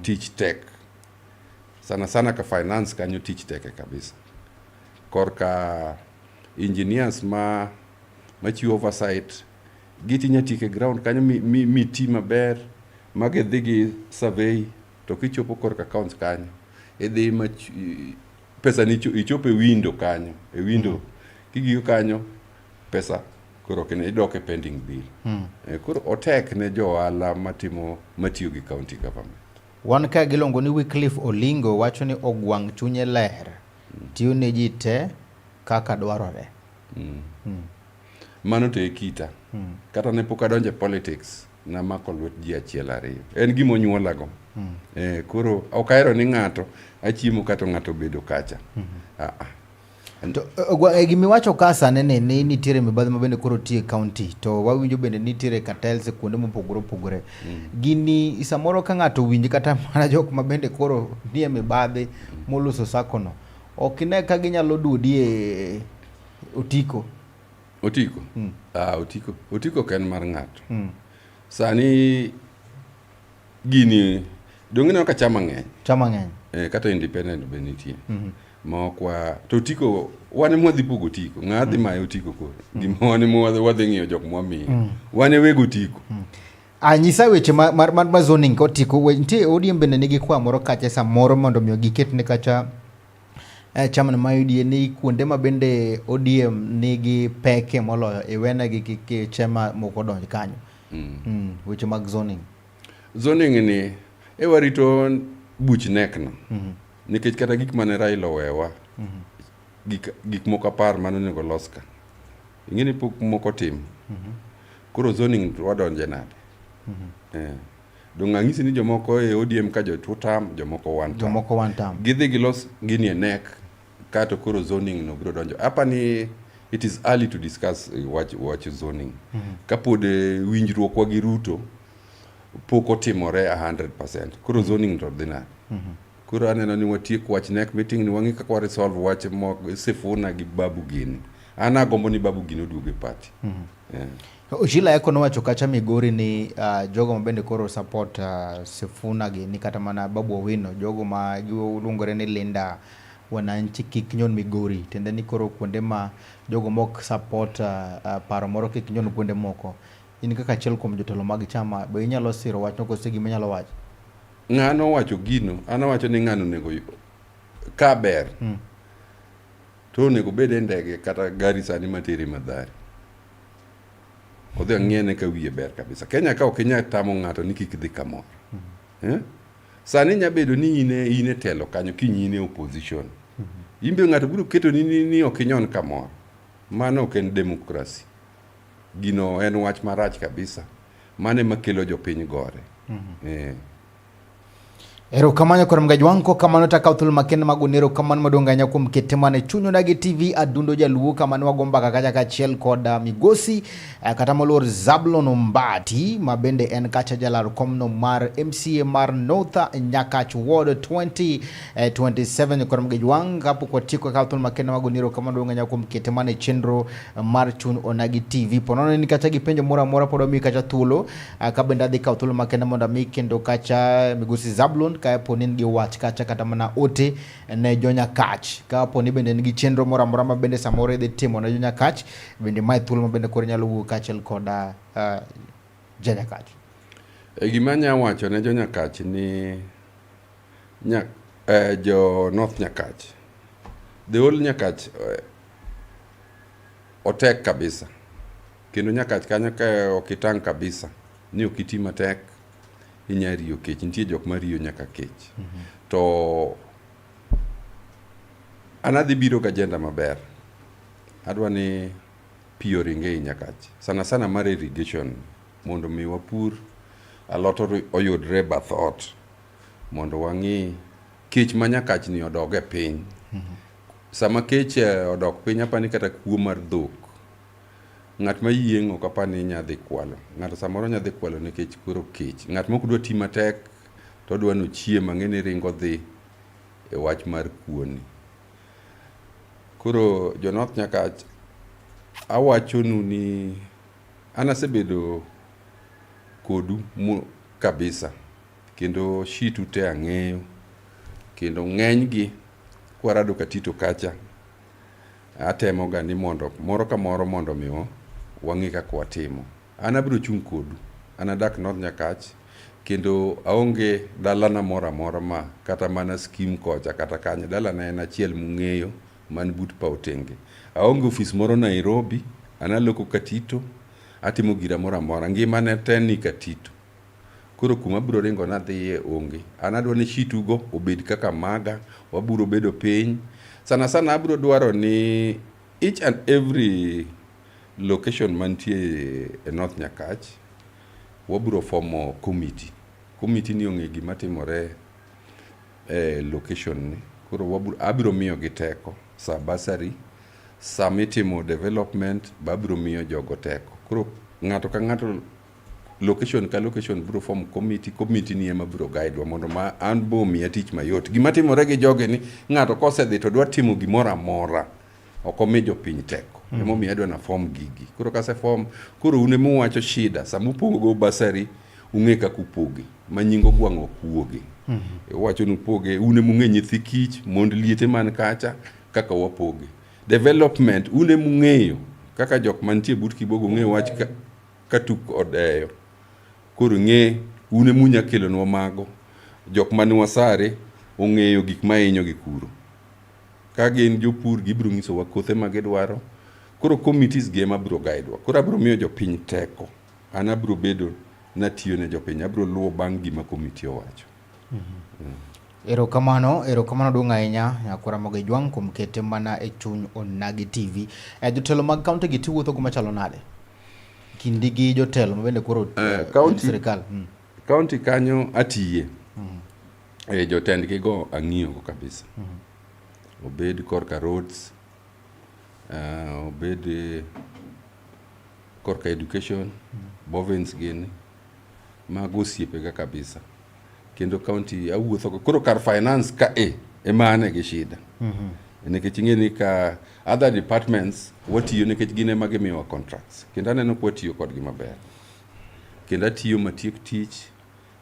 Tich tek. Sana sana ka finance kanyo tich tek kabisa. Korka engineers ma machiwo oversight gitinya tik e ground kanyo mi, mi, mi ti maber ma gidhi gi survey to kichopo korka accounts kanyo idhi ma pesa ni ichopo e window kanyo e window kigiko kanyo pesa koro ok idok e pending bill. Koro otek ne jo ohala matimo matiyo gi county government. Wan ka giluongo ni Wycliffe Olingo wacho ni Ogwang' chunye ler, tiyo ne ji te kaka dwarore. Mano to e kita. Kata ne pok adonjo e politics, namako lwet ji achiel ariyo. En gima onyuolago. Koro ok ahero ni ng'ato achiemo kato ng'ato obedo kacha. Ah, ah. To Ogwang', gimiwacho ka sani ni ni nitiere mibadhi ma bende koro tiyo e county to wawinjo bende nitiere cartels e kuonde mopogore opogore. Gini samoro ka ng'ato owinj kata mana jok ma bende koro nie mibadhi moloso sacco no, ok ine ka ginyalo duodi e otiko. Otiko? Ah, otiko. Otiko ok en mar ng'ato. Sani gini donge ineno ka chama ng'eny. Chama ng'eny. Kata independent be nitie. Ma ok wa to otiko wan ema wadhi pogo otiko. Ng'a dhi mayo otiko koro? Gima wan ema wadhi ng'iyo jok mwamiyo. Wan e weg otiko. Ah, nyisa weche mar, mar, mar, mar zoning ka otiko nitie ODM bende nigi kwa moro kacha samoro mondo mi giket ne kacha chairman ma UDA ni kuonde ma bende ODM nigi peke moloyo iwenegi kik chema moko donj kanyo. Weche mag zoning. Zoning ni e warito buch NEC no. Nikech kata gik mane Raila owewa, gik moko 10 mane onego los ka. Ing'e ni pok moko tim. Koro zoning to wadonje nade? Donge ang'isi ni jomoko e ODM ka jo two term, jomoko one term. Jomoko one term. Gidhi gilos gini e NEC, kato koro zoning no biro donjo. Apa ni it is early to discuss wach zoning. Kapod winjruokwa gi Ruto pok otimore 100%. Koro zoning to dhi nade? Koro aneno ni watiek wach NEC meeting ni wang'i kaka wa resolve wach Sifuna gi Babu gini. An agombo ni Babu gini oduog e party. Sheila Eko nowacho kacha Migori ni jogo ma bende koro support Sifuna gi ni kata mana Babu Owino, jogo ma giluongore ni Linda Wananchi kik nyon Migori, tiende ni koro kuonde ma jogo mok support paro moro kik nyon kuonde moko. In kaka achiel kuom jotelo mag chama, be inyalo siro wachno kose gima inyalo wacho? Ng'ano wacho gino, an awacho ni ng'ano onego ka ber. To onego bed e ndege kata gari sani matere Mathare. Odhi ang'iene ka wiye ber kabisa. Kenya ka ok inyal tamo ng'ato ni kik dhi kamoro. Sani nya bedo ni in e telo kanyo kiny in e opposition. In be ng'ato biro keto ni ok inyon kamoro. Mano ok en democracy. Gino en wach marach kabisa. Mano ema kelo jopiny gore. Erokamano kod Mgaj Wanko, kamano takawo thuolo makende mag gono erokamano maduong' ahinya kuom kete mana e chuny Onagi TV Adundo Jaluo kama ne wago mbaka kacha kaachiel kod migosi kata moluor Zablon Ombati ma bende en kacha jalar komno mar MCA mar North Nyakach Ward 2027 kod Mgaj Wang'. Kapok watieko kawo thuolo makende mag gono erokamano maduong' ahinya kuom kete mana e chenro mar chuny Onagi TV. Po nono ni kacha gi penjo moro amora pod wamiyi kacha thuolo. Ka bende adhi kawo thuolo makende mondo ami kendo kacha migosi Zablon ka po ni en gi wach kacha kata mana ote ne jonyakach, ka po ni bende en gi chenro moro amora ma bende samoro idhi timo ne jonyakach, bende mae thuolo ma bende koro inyalo wuoyo kaachiel koda jonyakach. Gima anya wacho ne jonyakach ni jo North Nyakach, the whole Nyakach otek kabisa. Kendo Nyakach kanyo ka ok itang' kabisa ni ok iti matek inya riyo kech. Nitie jok ma riyo nyaka kech. To an adhi biro gi agenda maber. Adwa ni pi oring ei Nyakach. Sana sana mar irrigation mondo mi wapur alot oyudre e bath ot mondo wang'i kech ma Nyakach ni odog e piny. Sama kech odok piny apani kata kuo mar dhok ng'at ma yieng' ok apani nya dhi kwalo. Ng'ato samoro nya dhi kwalo nikech koro kech. Ng'at mok dwa ti matek to odwa ni ochiem ang'e ni ringo dhi e wach mar kuo ni. Koro jo North Nyakach awachonu ni an asebedo kodu kabisa kendo shitu te ang'eyo kendo ng'enygi kwarado Katito kacha atemoga ni mondo moro ka moro mondo mi wang'e kaka watimo. An abiro chung' kodu. An adak North Nyakach kendo aonge dalana moro amora ma kata mana skim kocha kata kanye. Dalana en achiel mung'eyo man but paw tenge. Aonge ofis moro Nairobi, an aloko Katito, atimo gira moro amora. Ngimane te ni Katito. Koro kuma abiro ringo nadhiye onge. An adwa ni shitugo obed kaka maga, wabiro bedo piny. Sana sana abiro dwaro ni each and every location mantie e North Nyakach, wabiro formo committee. Committee ni ong'e gima timore e location ni. Koro wabiro, abiro miyogi teko sa bursary, sama itimo development be abiro miyo jogo teko. Koro ng'ato ka ng'ato location ka location biro form committee, committee ni ema biro guide wa mondo ma an bo omiya tich mayot. Gima timore gi jogi ni ng'ato kosedhi to dwa timo gimoro amora ok omi jopiny teko. Emomiyo adwa na form gigi. Koro kase form, koro un ema uwacho shida sama upogo bursary ung'e kaka upoge ma nying ogwang' ok wuogi. Uwacho ni upoge, un ema ung'e nyithi kich, mond liete man kacha kaka wapoge. Development un ema ung'eyo kaka jok mantie but Kibogo ung'eyo wach ka, katuk odeyo. Koro ng'e un ema unya kelonwa mago. Jok mani Wasare ong'eyo gik ma hinyogi kuro. Ka gin jopur gibiro nyisowa kothe ma gidwaro. Koro committees gi ema biro guide wa. Koro abiro miyo jopiny teko. An abiro bedo natiyo ne jopiny. Abiro luwo bang' gima committee owacho. Erokamano, erokamano duong' ahinya Nyakwar Ramogi Jwang' kuom kete mana e chuny Onagi TV. Jotelo mag kaunti gi tiwuotho go machalo nade? Kindi gi jotelo ma bende koro County, sirikal. County kanyo atiye. Jotendgi go ang'iyo go kabisa. Obed korka roads, obed korka education, Bovins gini, mago osiepega kabisa. Kendo county awuotho go. Koro kar finance ka e ema ane gi shida. Nikech ing'e ni ka other departments watiyo nikech gin ema gimiyowa contracts. Kendo aneno ka watiyo kodgi maber. Kendo atiyo matiek tich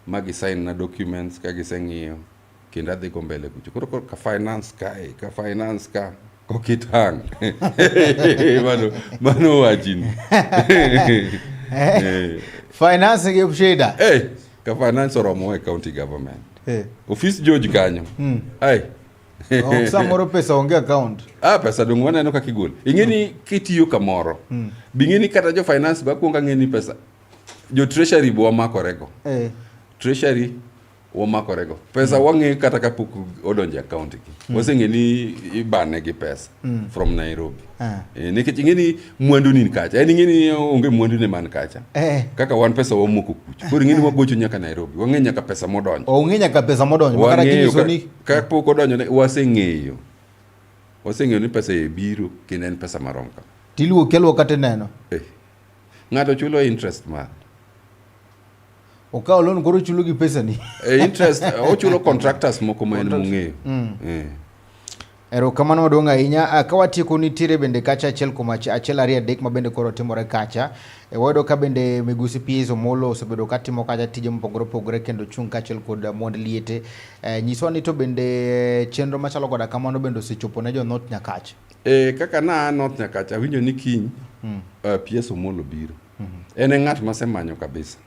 ma gi sign na documents ka giseng'iyo kendo adhi go mbele kucho. Koro ka finance kae, ka finance ka kokitang'. Mano wachni. Finance gi shida. Ka finance oromo e county government. Office George kanyo. Ai. Ok samoro pesa onge account. Pesa dong waneno kaka igolo. Ing'e ni kitiyo kamoro. Bing'e ni kata jo finance ba kuongo ang'e ni pesa. Jo treasury bo wamakorego. Treasury wamakorego. Pesa wang'e kata kapok odonjo e account gi. Waseng'e ni ibane gi pesa from Nairobi. Nikech ing'e ni mwandu ni kacha. En ing'e ni onge mwandu ne man kacha. Kaka wan pesa wamoko kucho. Koro ing'e ni wagocho nyaka Nairobi. Wang'e nyaka pesa modonjo. Ong'e nyaka pesa modonjo. Makata kinyiso ni kapok odonjo ne waseng'eyo. Waseng'eyo ni pesa e biro kendo en pesa marom kama. Tiluoki aluoka tineno. Ng'ato chulo interest mar. Okawo loan koro chulo gi pesa ni. Interest ochulo contractors moko ma en mong'eyo. Erokamano maduong' ahinya. Ka watieko nitiere bende kacha achiel kuom achiel ariyo adek ma bende koro timore kacha. Wayudo ka bende Migosi PS Omollo osebedo ka timo kacha tije mopogore opogore kendo chung' kaachiel kod mond liete. Nyiswa ni to bende chenro machalo koda kamano bende osechopo ne jo North Nyakach. Kaka na North Nyakach awinjo ni kiny PS Omollo biro. En e ng'at masemanyo kabisa.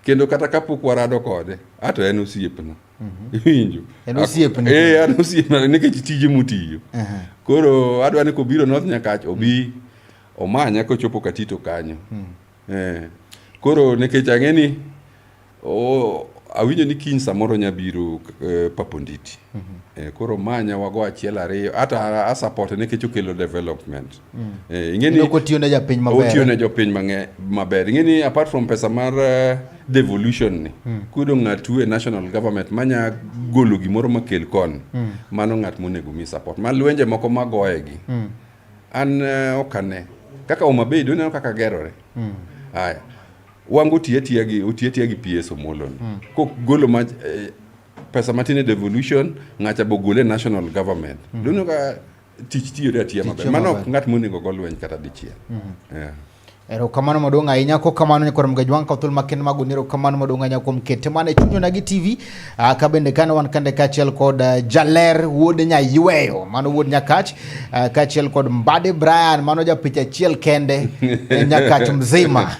Kendo kata kapok warado kode, ato en osiepna. Iwinjo? En osiepni. En osiepna nikech tije motiyo. Koro adwa ni kobiro North Nyakach obi omanya kochopo Katito kanyo. Koro nikech ang'e ni Awinjo ni kiny samoro nya biro Paponditi. Koro manya wago achiel ariyo ata a support nikech okelo development. Ing'e ni Otiyo ne japiny maber. Otiyo ne jopiny maber. Ing'e ni apart from pesa mar devolution ni, kuyudo ng'atu e national government manya golo gimoro makel koni, mano ng'at monego mi support. Ma lwenje moko magoye gi. An ok ane. Kaka Homa Bay doneno kaka gerore. Aya. Wango otiyo atiya gi otiyo atiya gi PS Omolo ni. Kogolo ma pesa matin e devolution, ng'acha bo gole national government. Doneno ka tich tiyore atiya maber. Mano ok ng'at monego go lweny kata dichiel. Yeah. Erokamano maduong' ahinya kokamano nyakoro Mgajwang' ka thuolo makende mag goni erokamano maduong' ahinya kuom kete mana e chunyona gi TV ka bende kane wan kande kaachiel kod Jaler wuod Nyayweyo mano wuod Nyakach kaachiel kod Mbadi Brian mano japicha achiel kende e Nyakach mzima.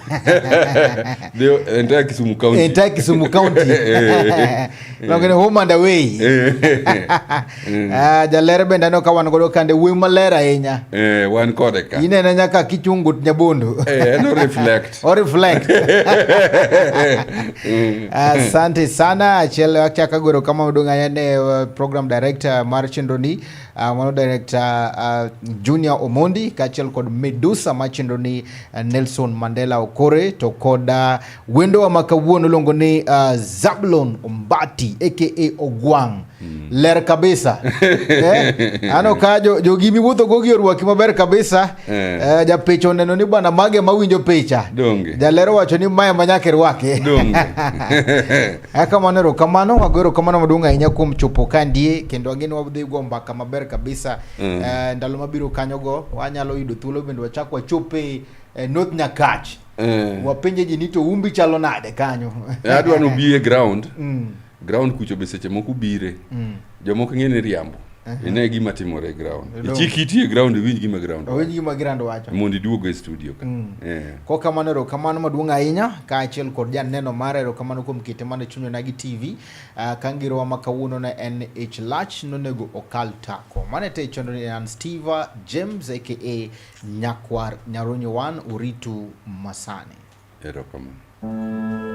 The entire Kisumu County. Entire Kisumu County. Nongene home and away. Jaler bende aneno ka wan godo kande wuoyi maler ahinya. Wan kode ka. Inene nyaka kichungo nyabondo. En o reflect. O reflect. Asante sana. Achiel achako agoro kama maduong' ahinya ne program director mar chenro ni, mano director Junior Omondi kaachiel kod Medusa mar chenro ni, Nelson Mandela Okore to kod wendowa ma kawuono iluongo ni Zablon Ombati aka Ogwang'. Ler kabisa. Ano ka jogi miwuotho go gi orwaki maber kabisa. Japicha oneno ni bwana mage mawinjo picha. Donge. Jaler owacho ni mae ma nyaka irwaki. Donge. Kamano erokamano, wago erokamano maduong' ahinya kuom chopo ka ndie kendo ang'e ni wadhi go mbaka maber kabisa. Ndalo mabiro kanyogo wanyalo yudo thuolo bende wachak wachope North Nyakach. Wapenje ji ni to umbi chalo nade kanyo. Adwa ni ubi e ground. Ground kucho be seche moko ubire. Jomoko ng'e ni riambo. Ine gima timore e ground. Ichik iti e ground iwinj gima ground. Owinj gima ground wacho. Mondo iduog e studio ka. Kokamano erokamano maduong' ahinya kaachiel kod janeno mara erokamano kuom kete mana e chunyona gi TV. Ka ngirowa ma kawuono ne en ich lach nonego okal tako. Mane te chenro ni an Steve James aka Nyakwar Nyaronyo 1 Uritu Masani. Erokamano.